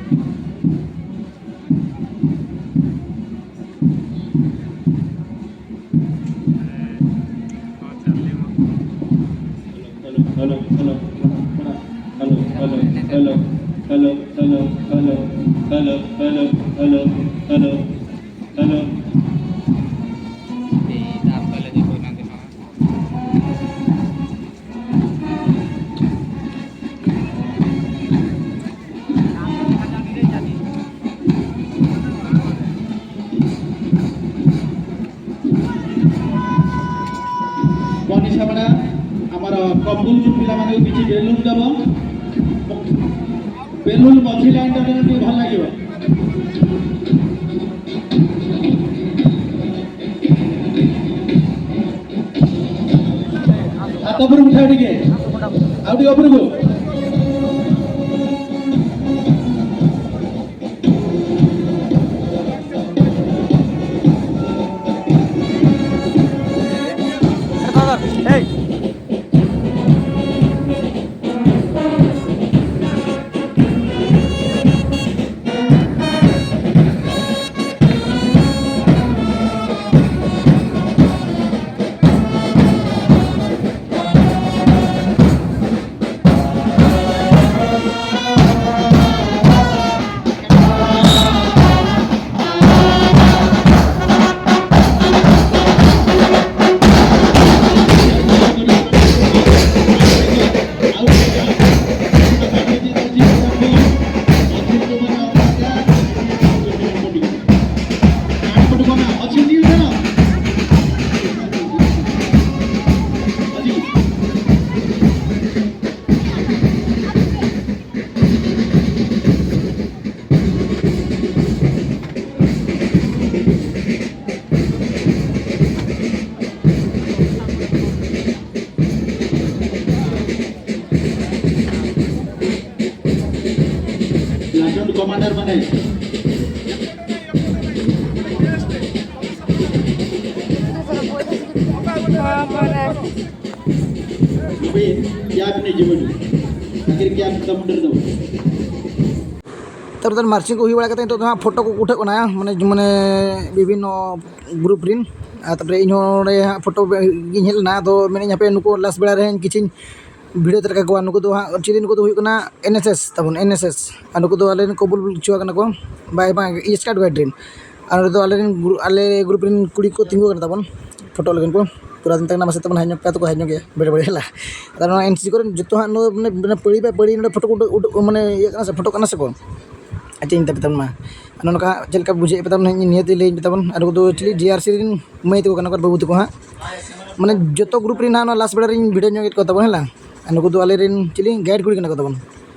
Hello, hello, hello, hello, hello, hello, hello, hello, hello, hello, hello, hello, hello, hello. କନିଷାପଡ଼ା ଆମର କପୁଲ ପିଲାମାନଙ୍କୁ କିଛି ବେଲୁନ ଦେବ। বেলুন মথি লাইনটা যেন একটু ভালো লাগে। হাত উপরে উঠে ওদিকে। আউটি উপরে গো। এই। प्लाटून कमांडर बने। अभी क्या आपने जीवन आखिर क्या कमांडर दो? ᱛᱟᱨᱯᱚᱨᱮ ᱢᱟᱨᱪᱤᱝ ᱠᱚ ᱦᱩᱭ ᱵᱟᱲᱟ ᱠᱟᱛᱮ ᱱᱤᱛᱚᱜ ᱫᱚ ᱦᱟᱸᱜ ᱯᱷᱳᱴᱳ ᱠᱚ ᱩᱴᱷᱟᱹᱜ ᱠᱟᱱᱟ, ᱢᱟᱱᱮ, ᱢᱟᱱᱮ, ᱵᱤᱵᱷᱤᱱᱱᱚ ᱜᱨᱩᱯ ᱨᱮᱱ᱾ ᱟᱨ ᱛᱟᱨᱯᱚᱨᱮ ᱤᱧ ᱦᱚᱸ ᱚᱸᱰᱮ ᱦᱟᱸᱜ ᱯᱷᱳᱴᱳ ᱜᱤᱧ ᱦᱮᱡ ᱞᱮᱱᱟ, ᱟᱫᱚ ᱢᱮᱱᱮᱫ ᱟᱹᱧ ᱦᱟᱯᱮ ᱱᱩᱠᱩ ᱞᱟᱥ ᱵᱮᱲᱟ ᱨᱮ ᱠᱤᱪᱷᱩᱧ ᱵᱷᱤᱰᱤᱭᱳ ᱛᱟᱨᱟ ᱠᱟᱠᱚᱣᱟ᱾ ᱱᱩᱠᱩ ᱫᱚ ᱦᱟᱸᱜ ᱪᱤᱞᱤ? ᱱᱩᱠᱩ ᱫᱚ ᱦᱩᱭᱩᱜ ᱠᱟᱱᱟ ᱮᱱ ᱮᱥ ᱮᱥ ᱛᱟᱵᱚᱱ, ᱮᱱ ᱮᱥ ᱮᱥ᱾ ᱟᱨ ᱱᱩᱠᱩ ᱫᱚ ᱟᱞᱮ ᱨᱮᱱ ᱠᱚᱵᱩᱞ ᱪᱩᱣᱟ ᱠᱟᱱᱟ ᱠᱚ, ᱵᱟᱭ ᱵᱟᱝ ᱥᱠᱟᱣᱩᱴ ᱜᱟᱭᱤᱰ ᱨᱮᱱ᱾ ᱟᱨ ᱱᱚᱰᱮ ᱫᱚ ᱟᱞᱮ ᱨᱮᱱ ᱜᱨᱩ-, ᱟᱞᱮ ᱜᱨᱩᱯ ᱨᱮᱱ ᱠᱩᱲᱤ ᱠᱚ ᱛᱤᱸᱜᱩ ᱟᱠᱟᱱ ᱛᱟᱵᱚᱱ ᱯᱷᱳᱴᱳ ᱞᱟᱹᱜᱤᱫ ᱠᱚ᱾ ᱯᱩᱨᱟᱹ ᱫᱤᱱ ᱛᱟᱦᱮᱸ ᱠᱟᱱᱟ ᱢᱟᱥᱮ ᱛᱟᱵᱚᱱ ᱦᱮᱡ ᱧᱚᱜ ᱯᱮ, ᱛᱟᱠᱚ ᱦᱮᱡ ᱧᱚᱜ ᱜᱮᱭᱟ ᱵᱮᱲᱮ ᱵᱮᱲᱮ ᱦᱮᱞᱟ᱾ ᱟᱨ ᱱᱚᱣᱟ ᱮᱱ ᱥᱤ ᱥᱤ ᱠᱚᱨᱮ ᱡᱚᱛᱚ ᱦᱟᱸᱜ ᱱᱚᱣᱟ ᱢᱟᱱᱮ, ᱢᱟᱱᱮ ᱯᱟᱹᱲᱤ ᱵᱟᱭ ᱯᱟᱹᱲᱤ ᱱᱚᱰᱮ ᱯᱷᱳᱴᱳ ᱠᱚ ᱩᱰᱩᱠ, ᱩᱰᱩᱠ, ᱢᱟᱱᱮ ᱤᱭᱟᱹᱜ ᱠᱟᱱᱟ ᱥᱮ, ᱯᱷᱳᱴᱳ ᱠᱟᱱᱟ ᱥᱮ ᱠᱚ᱾ ᱟᱨ ᱪᱮᱫ ᱤᱧ ᱢᱮᱛᱟ ᱯᱮ ᱛᱟᱵᱚᱱ ᱢᱟ, ᱟᱨ ᱱᱚᱜᱼᱚ ᱱᱚᱝᱠᱟ ᱦᱟᱸᱜ ᱪᱮᱫ ᱞᱮᱠᱟ ᱵᱩᱡᱷᱟᱹᱣᱮᱫ ᱯᱮ ᱛᱟᱵᱚᱱ ᱦᱟᱸᱜ ᱱᱤᱭᱟᱹᱛᱮ ᱞᱟᱹᱭᱟᱹᱧ ᱯᱮ ᱛᱟᱵᱚᱱ᱾ ᱟᱨ ᱱᱩᱠᱩ ᱫᱚ ᱪᱤᱞᱤ ᱡᱮ ᱟᱨ ᱥᱤ ᱨᱮᱱ ᱢᱟᱹᱭ ᱛᱟᱠᱚ ᱠᱟᱱᱟ ᱠᱚ, ᱵᱟᱹᱵᱩ ᱛᱟᱠᱚ ᱦᱟᱸᱜ᱾ ᱢᱟᱱᱮ ᱡᱚᱛᱚ ᱜᱨᱩᱯ ᱨᱮᱱ ᱦᱟᱸᱜ ᱱᱚᱣᱟ ᱞᱟᱥ ᱵᱮᱲᱟ ᱨᱮᱧ ᱵᱷᱤᱰᱤᱭᱳ ᱧᱚᱜᱮᱫ ᱠᱚ ᱛᱟᱵᱚᱱ ᱦᱮᱸ ᱞᱟᱝ᱾ ᱟᱨ ᱱᱩᱠᱩ ᱫᱚ ᱟᱞᱮ ᱨᱮᱱ ᱪᱤᱞᱤ ᱜᱟᱭᱤᱰ ᱠᱩᱲᱤ ᱠᱟᱱᱟ ᱠᱚ ᱛᱟᱵᱚᱱ᱾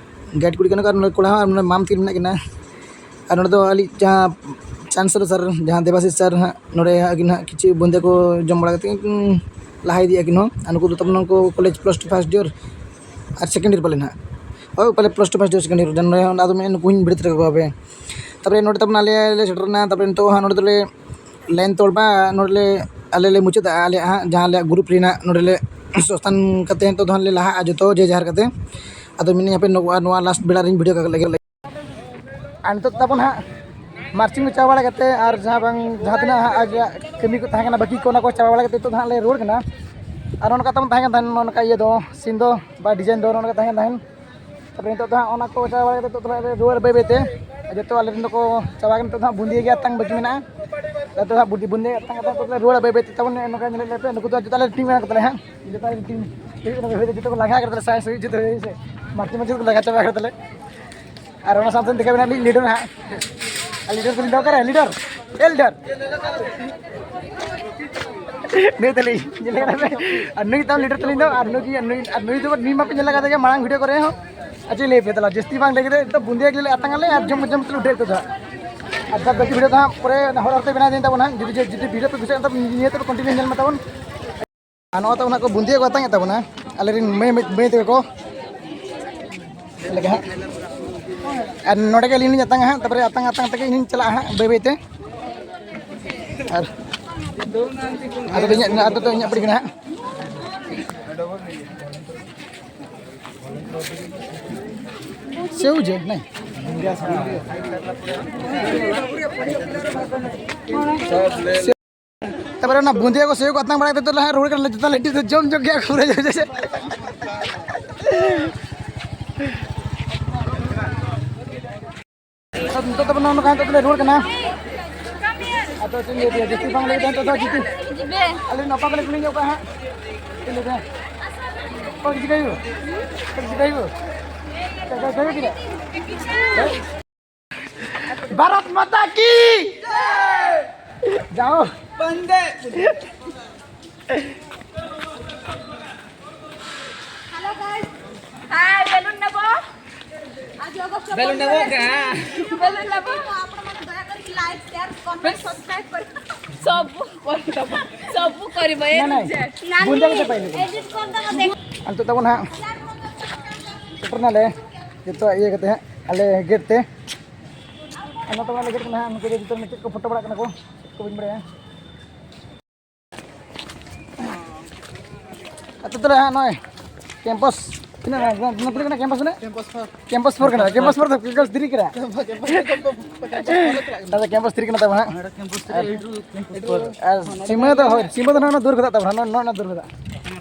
ᱜᱟᱭᱤᱰ ᱠᱩᱲᱤ ᱠᱟᱱᱟ ᱠᱚ, ᱟᱨ ᱱᱚᱰᱮ ᱠᱚᱲᱟ ᱦᱚᱸ, ᱟᱨ ᱱᱚᱰᱮ ᱢᱟᱢ ᱛᱤᱠᱤᱱ ᱢᱮᱱᱟᱜ ᱠᱤᱱᱟ᱾ ᱟᱨ ᱱᱚᱰᱮ ᱫᱚ ᱟᱹᱞᱤᱡ ᱡᱟᱦᱟᱸ ᱪᱟᱱᱥᱮᱞᱚᱨ ᱥᱟᱨ, ᱡᱟᱦᱟᱸ ᱫᱮᱵᱟᱥᱤᱥ ᱥᱟᱨ ᱦᱟᱸᱜ, ᱱᱚᱰᱮ ᱟᱹᱠᱤᱱ ᱦᱟᱸᱜ ᱠᱤᱪᱷᱩ ᱵᱚᱱᱫᱮ ᱠᱚ ᱡᱚᱢ ᱵᱟᱲᱟ ᱠᱟᱛᱮᱫ ᱠᱤᱱ ᱞᱟᱦᱟ ᱤᱫᱤᱜᱼᱟ ᱟᱹᱠᱤᱱ ᱦᱚᱸ᱾ ᱟᱨ ᱱᱩᱠᱩ ᱫᱚ ᱛᱟᱵᱚᱱ ᱱᱩᱠᱩ college plus two first year ᱟᱨ ᱥᱮᱠᱮᱱᱰ ᱤᱭᱟᱨ ᱯᱟᱞᱮ ᱱᱟᱦᱟᱜ᱾ ᱦᱳᱭ, ᱯᱟᱞᱮ plus two first year second year, ᱱᱚᱰᱮ ᱦᱚᱸ ᱟᱫᱚ ᱢᱮᱱ ᱱᱩᱠᱩ ᱦᱚᱸᱧ ᱵᱷᱤᱲᱟᱹᱛ ᱨᱟᱠᱟᱵ ᱠᱚᱣᱟ ᱯᱮ᱾ ᱛᱟᱨᱯᱚᱨᱮ ᱱᱚᱰᱮ ᱛᱟᱵᱚᱱ ᱟᱞᱮ ᱞᱮ ᱥᱮᱴᱮᱨ ᱮᱱᱟ᱾ ᱛᱟᱨᱯᱚᱨᱮ ᱱᱤᱛᱚᱜ ᱦᱟᱸᱜ ᱱᱚᱰᱮ ᱫᱚᱞᱮ ᱞᱟᱭᱤᱱ ᱛᱚᱞ ᱵᱟ, ᱱᱚᱰᱮ ᱞᱮ, ᱟᱞᱮ ᱞᱮ ᱢᱩᱪᱟᱹᱫᱟ ᱟᱞᱮᱭᱟᱜ ᱦᱟᱸᱜ ᱡᱟᱦᱟᱸ ᱟᱞᱮᱭᱟᱜ ᱜᱨᱩᱯ ᱨᱮᱱᱟᱜ ᱱᱚᱰᱮ ᱞᱮ ᱥᱚᱥᱛᱷᱟᱱ ᱠᱟᱛᱮ ᱱᱤᱛᱚᱜ ᱫᱚ ᱦᱟᱸᱜ ᱞᱮ ᱞᱟᱦᱟᱜᱼᱟ ᱡᱚᱛᱚ ᱡᱮ ᱡᱟᱦᱟᱨ ᱠᱟᱛᱮ᱾ ᱟᱫᱚ ᱢᱮᱱᱟᱹᱧ ᱦᱟᱯᱮ ᱱᱚᱣᱟ, ᱱᱚᱣᱟ ᱞᱟᱥᱴ ᱵᱮᱲᱟ ᱨᱤᱧ ᱵᱷᱤᱰᱤᱭᱳ ᱠᱟᱜ ᱞᱮᱜᱮ᱾ ᱟᱨ ᱱᱤᱛᱚᱜ ᱛᱟᱵᱚᱱ ᱦᱟᱸᱜ ᱢᱟᱨᱪᱤᱝ ᱠᱚ ᱪᱟᱵᱟ ᱵᱟᱲᱟ ᱠᱟᱛᱮ ᱟᱨ ᱡᱟᱦᱟᱸ ᱵᱟᱝ ᱡᱟᱦᱟᱸ ᱛᱤᱱᱟᱹᱜ ᱦᱟᱸᱜ ᱟᱡᱟᱜ ᱠᱟᱹᱢᱤ ᱠᱚ ᱛᱟᱦᱮᱸ ᱠᱟᱱᱟ ᱵᱟᱹᱠᱤ ᱠᱚ, ᱚᱱᱟ ᱠᱚ ᱪᱟᱵᱟ ᱵᱟᱲᱟ ᱠᱟᱛᱮ ᱱᱤᱛᱚᱜ ᱫᱚ ᱦᱟᱸᱜ ᱞᱮ ᱨᱩᱣᱟᱹᱲ ᱠᱟᱱᱟ᱾ ᱟᱨ ᱱᱚᱜᱼᱚ ᱱᱚᱝᱠᱟ ᱛᱟᱵᱚᱱ ᱛᱟᱦᱮᱸ ᱠᱟᱱ ᱛᱟᱦᱮᱸᱱ, ᱱᱚᱜᱼᱚ ᱱᱚᱝᱠᱟ ᱤᱭᱟᱹ ᱫᱚ, ᱥᱤᱱ ᱫᱚ ᱵᱟ ᱰᱤᱡᱟᱭᱤᱱ ᱫᱚ ᱱᱚᱜᱼᱚ ᱱᱚᱝᱠᱟ ᱛᱟᱦᱮᱸ ᱠᱟᱱ ᱛᱟᱦᱮᱸᱱ᱾ ᱛᱟᱨᱯᱚᱨᱮ ᱱᱤᱛᱚᱜ ᱫᱚ ᱦᱟᱸᱜ ᱚᱱᱟ ᱠᱚ ᱪᱟᱵᱟ ᱵᱟᱲᱟ ᱠᱟᱛᱮ ᱱᱤᱛᱚᱜ ᱫᱚ ᱦᱟᱸᱜ ᱞᱮ ᱨᱩᱣᱟᱹᱲ ᱵᱟᱹᱭ ᱵᱟᱹᱭ ᱛᱮ᱾ ᱟᱨ ᱡᱚᱛᱚ ᱟᱞᱮ ᱨᱮᱱ ᱫᱚᱠᱚ ᱪᱟᱵᱟ ᱠᱟᱱᱟ, ᱱᱤᱛᱚᱜ ᱫᱚ ᱦᱟᱸᱜ ᱵᱩᱸᱫᱤᱭᱟᱹ ᱜᱮ ᱟᱛᱟᱝ ᱵᱟᱹᱠᱤ ᱢᱮᱱᱟᱜᱼᱟ᱾ ᱟᱫᱚ ᱦᱟᱸᱜ ᱵᱩᱸᱫᱤ-, ᱵᱩᱸᱫᱤᱭᱟᱹ ᱟᱛᱟᱝ ᱠᱟᱛᱮ ᱱᱤᱛᱚᱜ ᱫᱚ ᱞᱮ ᱨᱩᱣᱟᱹᱲᱟ ᱵᱟᱹᱭ ᱵᱟᱹᱭ ᱛᱮ᱾ ᱛᱟᱵᱚᱱ ᱱᱚᱜᱼᱚ ᱱᱚᱝᱠᱟ ᱧᱮᱞᱮᱫ ᱞᱮ ᱯᱮ, ᱱᱩᱠᱩ ᱫᱚ ᱡᱚᱛᱚ ᱟᱞᱮ ᱴᱤᱢ ᱠᱟᱱᱟ ᱠᱚ ᱛᱟᱞᱮ ᱦᱟᱸᱜ᱾ ᱡᱚᱛᱚ ᱟᱞᱮ ᱴᱤᱢ, ᱡᱚᱛᱚ ᱠᱚ ᱞᱟᱸᱜᱟ ᱠᱟᱱ ᱛᱟᱞᱮ, ᱥᱟᱭ ᱥᱟᱭ ᱡᱚᱛᱚ ᱦᱩᱭ ᱥᱮ᱾ ᱢᱟᱨᱪᱤᱝ ᱢᱟᱨᱪᱤᱝ ᱠᱚ ᱞᱟᱸᱜᱟ ᱪᱟᱵᱟ ᱠᱟᱱ ᱛᱟᱞᱮ᱾ ᱟᱨ ᱚᱱᱟ ᱥᱟᱶᱛᱮ ᱫᱮᱠᱷᱟᱣ ᱢᱮᱱᱟᱜ ᱞᱤᱧ ᱞᱤᱰᱟᱨ ᱦᱟᱸᱜ᱾ ᱟᱨ ᱞᱤᱰᱟᱨ ᱫᱚᱞᱤᱧ ᱫᱚᱦᱚ ᱠᱟᱫᱟ, ᱞᱤᱰᱟᱨ, ᱮ ᱞᱤᱰᱟᱨ᱾ ᱱᱩᱭ ᱛᱟᱹᱞᱤᱧ, ᱧᱮᱞ ᱠᱟᱱᱟ ᱯᱮ? ᱟᱨ ᱱᱩᱭ ᱛᱟᱢ ᱞᱤᱰᱟᱨ ᱛᱟᱹᱞᱤᱧ ᱫᱚ, ᱟᱨ ᱱᱩᱭ, ᱱᱩᱭ, ᱟᱨ ᱱᱩᱭ ᱫᱚ, ᱱᱩᱭ ᱢᱟᱯᱮ ᱧᱮᱞ ᱠᱟᱫᱮ ᱜᱮ ᱢᱟᱲᱟᱝ ᱵᱷᱤᱰᱤᱭᱳ ᱠᱚᱨᱮ ᱦᱚᱸ᱾ ᱟᱨ ᱪᱮᱫ ᱞᱟᱹᱭ ᱯᱮ ᱛᱟᱦᱞᱮ, ᱡᱟᱹᱥᱛᱤ ᱵᱟᱝ ᱞᱟᱹᱭ ᱠᱟᱛᱮ, ᱱᱤᱛᱚᱜ ᱵᱩᱸᱫᱤᱭᱟᱹ ᱜᱮᱞᱮ ᱟᱛᱟᱝ ᱟᱞᱮ ᱟᱨ ᱡᱚᱢ, ᱡᱚᱢ ᱛᱮᱞᱮ ᱩᱰᱟᱹᱣ ᱠᱚᱫᱚ ᱦᱟᱸᱜ᱾ ᱟᱨ ᱵᱟᱫ ᱵᱟᱹᱠᱤ ᱵᱷᱤᱰᱤᱭᱳ ᱫᱚ ᱦᱟᱸᱜ ᱯᱚᱨᱮ ᱚᱱᱟ ᱦᱚᱨ ᱦᱚᱨᱛᱮ ᱵᱮᱱᱟᱣ ᱫᱤᱧ ᱛᱟᱵᱚᱱᱟ ᱦᱟᱸᱜ᱾ ᱡᱩᱫᱤ, ᱡᱩᱫᱤ ᱵᱷᱤᱰᱤᱭᱳ ᱯᱮ ᱠᱩᱥᱤᱭᱟᱜᱼᱟ, ᱛᱚᱵᱮ ᱱᱤᱭᱟᱹ ᱛᱮ ᱠᱚᱱᱴᱤᱱᱤᱭᱩ ᱧᱮᱞ ᱢᱮ ᱛᱟᱵᱚᱱ᱾ ᱟᱨ ᱱᱚᱣᱟ ᱛᱟᱵᱚᱱ ᱦᱟᱸᱜ ᱠᱚ ᱵᱩᱸᱫᱤᱭᱟᱹ ᱠᱚ ᱟᱛᱟᱝ ᱮᱫ ᱛᱟᱵᱚᱱᱟ, ᱟᱞᱮ ᱨᱮᱱ ᱢᱟᱹᱭ, ᱢᱟᱹᱭ ᱛᱟᱠᱚ ᱠᱚ᱾ ᱪᱮᱫ ᱞᱮᱠᱟ ᱦᱟᱸᱜ? ᱟᱨ ᱱᱚᱰᱮ ᱜᱮ ᱟᱹᱞᱤᱧ ᱞᱤᱧ ᱟᱛᱟᱝᱟ ᱦᱟᱸᱜ, ᱛᱟᱨᱯᱚᱨᱮ ᱟᱛᱟᱝ ᱟᱛᱟᱝ ᱛᱮᱜᱮ ᱤᱧ ᱦᱚᱸᱧ ᱪᱟᱞᱟᱜᱼᱟ ᱦᱟᱸᱜ ᱵᱟᱹᱭ ᱵᱟᱹᱭ ᱛᱮ᱾ ᱟᱨ ᱟᱫᱚ ᱫᱚ ᱤᱧᱟᱹᱜ, ᱟᱫᱚ ᱫᱚ ᱤᱧᱟᱹᱜ ᱯᱟᱹᱴᱤ ᱠᱟᱱᱟ ᱦᱟᱸᱜ᱾ ᱥᱮᱣ ᱡᱮ, ᱱᱟᱭ᱾ ᱛᱟᱨᱯᱚᱨᱮ ᱚᱱᱟ ᱵᱩᱸᱫᱤᱭᱟᱹ ᱠᱚ ᱥᱮᱣ ᱠᱚ ᱟᱛᱟᱝ ᱵᱟᱲᱟ ᱠᱟᱛᱮ ᱞᱟᱦᱟ ᱨᱩᱣᱟᱹᱲ ᱠᱟᱱᱟ ᱞᱮ, ᱡᱚᱛᱚ ᱞᱮ ᱡᱚᱢ ᱡᱚᱢ ᱠᱮᱜᱼᱟ ᱠᱚ ᱯᱩᱨᱟᱹ ᱡᱚᱢ ᱡᱚᱢ᱾ ᱟᱫᱚ ᱱᱤᱛᱚᱜ ᱫᱚ ᱱᱚᱜᱼᱚ ᱱᱚᱝᱠᱟ ᱱᱤᱛᱚᱜ ᱫᱚᱞᱮ ᱨᱩᱣᱟᱹᱲ ᱠᱟᱱᱟ᱾ ᱟᱫᱚ ᱪᱮᱫ ᱤᱧ ᱞᱟᱹᱭ ᱟᱯᱮᱭᱟ, ᱡᱟᱹᱥᱛᱤ ᱵᱟᱝ ᱞᱟᱹᱭ ᱠᱟᱛᱮ ᱱᱤᱛᱚᱜ ᱫᱚ ᱡᱩᱫᱤ ᱡᱤᱵᱮ᱾ ᱟᱞᱮ ᱱᱚᱝᱠᱟ ᱜᱮᱞᱮ ᱠᱩᱞᱤ ᱧᱚᱜ ᱠᱚᱣᱟ ᱦᱟᱸᱜ᱾ ᱪᱮᱫ ᱤᱧ ᱞᱟᱹᱭ ᱟᱯᱮᱭᱟ? ᱚᱠᱚᱭ ᱪᱤᱠᱟᱹᱭ ᱦᱩᱭᱩᱜ? ᱚᱠᱚᱭ ᱪᱤᱠᱟᱹᱭ ᱦᱩᱭᱩᱜ? ᱪᱤᱠᱟᱹᱭ ᱦᱩᱭᱩᱜ? ᱵᱷᱟᱨᱚᱛ ᱢᱟᱛᱟ ᱠᱤ! ᱡᱟᱭ ᱦᱳᱠ᱾ ᱵᱚᱱᱫᱮ᱾ Hello guys. Hi, balloon নেব। ବେଲୁନ ଦେବ। ବେଲୁନ ଦେବ। ଆପଣ ମାନେ ଦୟାକରି ଲାଇକ୍, ସେୟାର, କମେଣ୍ଟ, ସବସ୍କ୍ରାଇବ କରି ସବୁ କରିଦେବ। ସବୁ କରିବ। ଏ ନାଇଁ, ନାଇଁ। ଯେ ବୁନ୍ଦା କେତେ ପାଇଲୁ? ଏଡିଟ୍ କରିଦେବ ଦେଖ। ᱟᱨ ᱱᱤᱛᱚᱜ ᱛᱟᱵᱚᱱ ᱦᱟᱸᱜ ᱥᱮᱴᱮᱨ ᱱᱟᱞᱮ ᱡᱚᱛᱚ ᱤᱭᱟᱹ ᱠᱟᱛᱮ ᱦᱟᱸᱜ ᱟᱞᱮ ᱜᱮᱴ ᱛᱮ᱾ ᱟᱨ ᱱᱚᱛᱮ ᱢᱟ ᱟᱞᱮ ᱜᱮᱴ ᱠᱟᱱᱟ ᱦᱟᱸᱜ, ᱱᱩᱠᱩ ᱫᱚ ᱡᱚᱛᱚ ᱢᱤᱫᱴᱮᱡ ᱠᱚ ᱯᱷᱳᱴᱳ ᱵᱟᱲᱟᱜ ᱠᱟᱱᱟ ᱠᱚ, ᱪᱮᱫ ᱠᱚ ᱵᱟᱹᱧ ᱵᱟᱲᱟᱭᱟ᱾ ᱟᱹᱛᱩ ᱛᱟᱞᱮ ᱦᱟᱸᱜ ᱱᱚᱜᱼᱚᱭ ᱠᱮᱢᱯᱟᱥ ᱛᱤᱱᱟᱹᱜ ᱢᱮᱱᱟᱜᱼᱟ? ᱛᱤᱱᱟᱹᱜ ᱠᱟᱱᱟ ᱠᱮᱢᱯᱟᱥ ᱨᱮ? Campus four. ᱠᱮᱢᱯᱟᱥ ᱯᱷᱳᱨ ᱠᱟᱱᱟ, ᱠᱮᱢᱯᱟᱥ ᱯᱷᱳᱨ ᱫᱚ ᱠᱮᱢᱯᱟᱥ ᱛᱷᱨᱤ ᱠᱟᱱᱟ᱾ ᱠᱮᱢᱯᱟᱥ ᱯᱷᱳᱨ ᱠᱟᱱᱟ᱾ ᱛᱟᱦᱞᱮ ᱠᱮᱢᱯᱟᱥ ᱛᱷᱨᱤ ᱠᱟᱱᱟ ᱛᱟᱵᱚᱱ ᱦᱟᱸᱜ᱾ ᱟᱨ ᱥᱤᱢᱟᱹ ᱫᱚ ᱦᱳᱭ, ᱥᱤᱢᱟᱹ ᱫᱚ ᱱᱚᱜᱼᱚ ᱱᱚᱣᱟ ᱫᱩᱣᱟᱹᱨ ᱠᱷᱚᱱᱟᱜ ᱛᱟᱵᱚᱱ, ᱱᱚᱜᱼᱚ ᱱᱚᱣᱟ ᱫᱩᱣᱟᱹᱨ ᱠᱷᱚᱱᱟᱜ᱾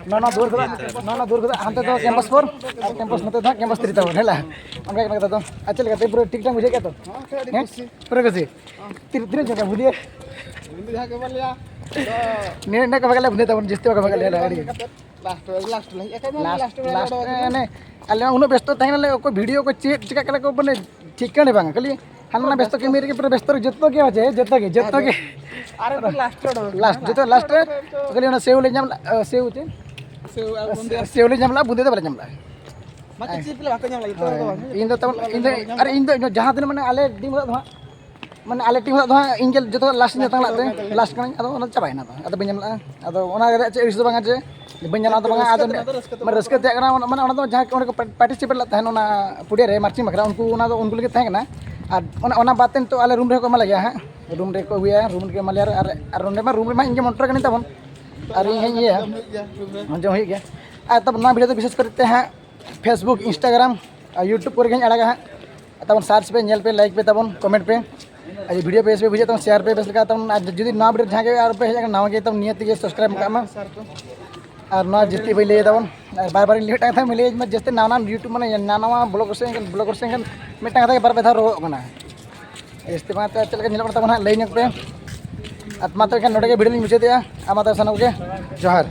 ᱱᱚᱜᱼᱚ ᱱᱚᱣᱟ ᱫᱩᱣᱟᱹᱨ ᱠᱷᱚᱱᱟᱜ, ᱱᱚᱜᱼᱚ ᱱᱚᱣᱟ ᱫᱩᱣᱟᱹᱨ ᱠᱷᱚᱱᱟᱜ ᱦᱟᱱᱛᱮ ᱫᱚ ᱠᱮᱢᱯᱟᱥ ᱯᱷᱳᱨ ᱟᱨ ᱠᱮᱢᱯᱟᱥ ᱱᱚᱛᱮ ᱫᱚ ᱦᱟᱸᱜ ᱠᱮᱢᱯᱟᱥ ᱛᱷᱨᱤ ᱛᱟᱵᱚᱱ, ᱦᱮᱸ ᱞᱟ? ᱚᱱᱠᱟ ᱠᱟᱱᱟ ᱠᱟᱛᱷᱟ ᱫᱚ᱾ ᱟᱨ ᱪᱮᱫ ᱞᱮᱠᱟ ᱛᱮ ᱯᱩᱨᱟᱹ ᱴᱷᱤᱠ ᱴᱷᱟᱠ ᱵᱩᱡᱷᱟᱹᱜ ᱠᱟᱱᱟ ᱛᱚ? ᱦᱮᱸ, ᱯᱩᱨᱟᱹ ᱠᱩᱥᱤ᱾ ᱛᱤᱱᱟᱹᱜ ᱡᱚᱱ ᱵᱩᱫᱷᱤᱭᱟᱹ? ᱱᱤᱭᱟᱹ ᱤᱱᱟᱹᱜ ᱠᱚ ᱵᱷᱟᱜᱮ ᱞᱮ ᱵᱩᱫᱷᱤᱭᱟᱹ ᱛᱟᱵᱚᱱ, ᱡᱟᱹᱥᱛᱤ ᱵᱟᱠᱚ ᱵᱷᱟᱜᱮ ᱞᱮ ᱞᱟᱹᱭ ᱫᱟᱲᱮᱭᱟᱜᱼᱟ᱾ ᱞᱟᱥᱴ ᱨᱮ, ᱞᱟᱥᱴ ᱨᱮ ᱦᱮᱡ ᱟᱠᱟᱱ ᱢᱟ, ᱞᱟᱥᱴ ᱨᱮ ᱞᱟᱥᱴ ᱨᱮ ᱚᱱᱮ ᱟᱞᱮ ᱩᱱᱟᱹᱜ ᱵᱮᱥᱛᱚ ᱛᱟᱦᱮᱸ ᱠᱟᱱᱟᱞᱮ, ᱚᱠᱚᱭ ᱵᱷᱤᱰᱤᱭᱳ ᱠᱚ ᱪᱮᱫ ᱪᱤᱠᱟᱹᱜ ᱠᱟᱱᱟ ᱠᱚ, ᱢᱟᱱᱮ ᱴᱷᱤᱠᱟᱹ ᱵᱟᱝ, ᱠᱷᱟᱹᱞᱤ ᱦᱟᱱᱟ ᱱᱟ ᱵᱮᱥᱛᱚ ᱠᱟᱹᱢᱤ ᱨᱮᱜᱮ ᱯᱩᱨᱟᱹ ᱵᱮᱥᱛᱚ ᱨᱮ ᱡᱚᱛᱚ ᱜᱮ ᱵᱟᱡᱮ, ᱡᱚᱛᱚ ᱜᱮ, ᱡᱚᱛᱚ ᱜᱮ᱾ ᱟᱨ ᱮᱠᱴᱩ ᱞᱟᱥᱴ ᱨᱮ ᱚᱰᱚᱠ ᱞᱟᱥᱴ, ᱡᱚᱛᱚ ᱞᱟᱥᱴ ᱨᱮ ᱠᱷᱟᱹᱞᱤ ᱚᱱᱟ ᱥᱮᱣ ᱞᱮ ᱧᱟᱢ ᱞᱮᱫ, ᱥᱮᱣ ᱪᱮᱫ? ᱥᱮᱣ ᱟᱨ ᱵᱩᱸᱫᱤᱭᱟ᱾ ᱥᱮᱣ ᱞᱮ ᱧᱟᱢ ᱞᱮᱫᱟ, ᱵᱩᱸᱫᱤᱭᱟ ᱫᱚ ᱵᱟᱞᱮ ᱧᱟᱢ ᱞᱮᱫᱟ᱾ ᱵᱟᱠᱚ ᱪᱮᱫ ᱞᱮᱠᱟ ᱵᱟᱠᱚ ᱧᱟᱢ ᱞᱮᱫᱟ, ᱡᱚᱛᱚ ᱦᱚᱲ ᱫᱚ ᱵᱟᱝ᱾ ᱤᱧ ᱫᱚ ᱛᱟᱵᱚᱱ, ᱤᱧ ᱫᱚ, ᱟᱨ ᱤᱧ ᱫᱚ ᱡᱟᱦᱟᱸ ᱛᱤᱱᱟᱹᱜ ᱢᱟᱱᱮ ᱟᱞᱮ ᱴᱤᱢ ᱨᱮ ᱫᱚ ᱦᱟᱸᱜ, ᱢᱟᱱᱮ ᱟᱞᱮ ᱴᱤᱢ ᱨᱮ ᱫᱚ ᱦᱟᱸᱜ ᱤᱧ ᱜᱮ ᱡᱚᱛᱚ ᱞᱟᱥᱴ ᱤᱧ ᱛᱟᱦᱮᱸ ᱞᱮᱫ ᱛᱮ, ᱞᱟᱥᱴ ᱠᱟᱹᱱᱟᱹᱧ, ᱟᱫᱚ ᱚᱱᱟ ᱪᱟᱵᱟᱭᱮᱱᱟ ᱛᱚ, ᱟᱫᱚ ᱵᱟᱹᱧ ᱧᱟᱢ ᱞᱮᱫᱼᱟ᱾ ᱟᱫᱚ ᱚᱱᱟ ᱨᱮᱭᱟᱜ ᱪᱮᱫ ᱤᱥᱩ ᱫᱚ ᱵᱟᱝᱟ ᱡᱮ ᱵᱟᱹᱧ ᱧᱟᱢ ᱞᱮᱫᱼᱟ, ᱫᱚ ᱵᱟᱝᱟ, ᱟᱫᱚ ᱨᱟᱹᱥᱠᱟᱹ ᱛᱮ, ᱚᱱᱟ ᱫᱚ ᱨᱟᱹᱥᱠᱟᱹ ᱛᱮ᱾ ᱢᱟᱱᱮ ᱚᱱᱟ ᱫᱚ ᱡᱟᱦᱟᱸᱭ ᱠᱚ ᱚᱸᱰᱮ ᱠᱚ ᱯᱟᱨᱴᱤᱥᱤᱯᱮᱴ ᱞᱮᱫ ᱛᱟᱦᱮᱱ ᱚᱱᱟ ᱯᱩᱲᱤᱭᱟᱹ ᱨᱮ ᱢᱟᱨᱪᱤᱝ ᱵᱟᱠᱷᱨᱟ, ᱩᱱᱠᱩ ᱚᱱᱟ ᱫᱚ ᱩᱱᱠᱩ ᱞᱟᱹᱜᱤᱫ ᱛᱟᱦᱮᱸ ᱠᱟᱱᱟ᱾ ᱟᱨ ᱚᱱᱟ, ᱚᱱᱟ ᱵᱟᱫ ᱛᱮ ᱱᱤᱛᱚᱜ ᱟᱞᱮ ᱨᱩᱢ ᱨᱮᱦᱚᱸ ᱠᱚ ᱮᱢᱟ ᱞᱮ ᱜᱮᱭᱟ ᱦᱟᱸᱜ, ᱨᱩᱢ ᱨᱮᱠᱚ ᱟᱹᱜᱩᱭᱟ, ᱨᱩᱢ ᱨᱮᱠᱚ ᱮᱢᱟ ᱞᱮᱭᱟ᱾ ᱟᱨ, ᱟᱨ ᱱᱚᱸᱰᱮ ᱢᱟ ᱨᱩᱢ ᱨᱮᱢᱟ ᱤᱧ ᱜᱮ ᱢᱚᱱᱤᱴᱚᱨ ᱠᱟᱹᱱᱟᱹᱧ ᱛᱟᱵᱚᱱ, ᱟᱨ ᱤᱧ ᱦᱚᱸᱧ ᱤᱭᱟᱹᱭᱟ, ᱡᱚᱢ ᱦᱩᱭᱩᱜ ᱜᱮᱭᱟ, ᱨᱩᱢ ᱨᱮ᱾ ᱡᱚᱢ ᱦᱩᱭᱩᱜ ᱜᱮᱭᱟ᱾ ᱟᱨ ᱛᱟᱵᱚᱱ ᱱᱚᱣᱟ ᱵᱷᱤᱰᱤᱭᱳ ᱫᱚ ᱵᱤᱥᱮᱥ ᱠᱚᱨᱮ ᱛᱮ ᱦᱟᱸᱜ Facebook, Instagram ᱟᱨ YouTube ᱠᱚᱨᱮ ᱜᱮ ᱦᱟᱸᱜ ᱟᱲᱟᱜᱟ ᱦᱟᱸᱜ᱾ ᱛᱟᱵᱚᱱ ᱥᱟᱨᱪ ᱯᱮ, ᱧᱮᱞ ᱯᱮ, ᱞᱟᱭᱤᱠ ᱯᱮ ᱛᱟᱵᱚᱱ, ᱠᱚᱢᱮᱱᱴ ᱯᱮ᱾ ᱟᱨ ᱡᱩᱫᱤ ᱵᱷᱤᱰᱤᱭᱳ ᱵᱮᱥ ᱯᱮ ᱵᱩᱡᱷᱟᱹᱣ ᱛᱟᱵᱚᱱ, ᱥᱮᱭᱟᱨ ᱯᱮ ᱵᱮᱥ ᱞᱮᱠᱟ ᱛᱟᱵᱚᱱ᱾ ᱟᱨ ᱡᱩᱫᱤ ᱱᱚᱣᱟ ᱵᱷᱤᱰᱤᱭᱳ ᱡᱟᱦᱟᱸ ᱜᱮ ᱟᱨ ᱯᱮ ᱦᱮᱡ ᱟᱠᱟᱱᱟ, ᱱᱟᱣᱟ ᱜᱮ ᱛᱟᱵᱚᱱ, ᱱᱤᱭᱟᱹ ᱛᱮᱜᱮ ᱥᱟᱵᱥᱠᱨᱟᱭᱤᱵ ᱠᱟᱜ ᱢᱟ᱾ ᱟᱨ ᱱᱚᱣᱟ ᱡᱟᱹᱥᱛᱤ ᱵᱟᱹᱧ ᱞᱟᱹᱭ ᱛᱟᱵᱚᱱ, ᱟᱨ ᱵᱟᱨ ᱵᱟᱨ ᱤᱧ ᱞᱟᱹᱭ ᱢᱤᱫᱴᱟᱝ ᱠᱟᱛᱷᱟᱧ ᱞᱟᱹᱭᱟ, ᱡᱟᱛᱮ ᱱᱟᱣᱟ ᱱᱟᱣᱟ ᱭᱩᱴᱩᱵᱽ ᱢᱟᱱᱮ ᱱᱟᱣᱟ ᱱᱟᱣᱟ ᱵᱞᱚᱜ ᱠᱚ ᱥᱮ ᱮᱱᱠᱷᱟᱱ, ᱵᱞᱚᱜ ᱠᱚ ᱥᱮ ᱮᱱᱠᱷᱟᱱ ᱢᱤᱫᱴᱟᱝ ᱠᱟᱛᱷᱟ ᱜᱮ ᱵᱟᱨ ᱯᱮ ᱫᱷᱟᱣ ᱨᱚᱲᱚᱜ ᱠᱟᱱᱟ᱾ ᱡᱟᱹᱥᱛᱤ ᱵᱟᱝ ᱛᱮ ᱪᱮᱫ ᱞᱮᱠᱟ ᱧᱮᱞᱚᱜ ᱠᱟᱱᱟ ᱛᱟᱵᱚᱱ ᱦᱟᱸᱜ, ᱞᱟᱹᱭ ᱧᱚᱜ ᱯᱮ᱾ ᱟᱨ ᱢᱟ ᱛᱚᱵᱮ ᱠᱷᱟᱱ ᱱᱚᱰᱮ ᱜᱮ ᱵᱷᱤᱰᱤᱭᱳ ᱞᱤᱧ ᱢᱩᱪᱟᱹᱫᱮᱜᱼᱟ᱾ ᱟᱨ ᱢᱟ ᱛᱚᱵᱮ ᱥᱟᱱᱟᱢ ᱠᱚᱜᱮ ᱡᱚᱦᱟᱨ᱾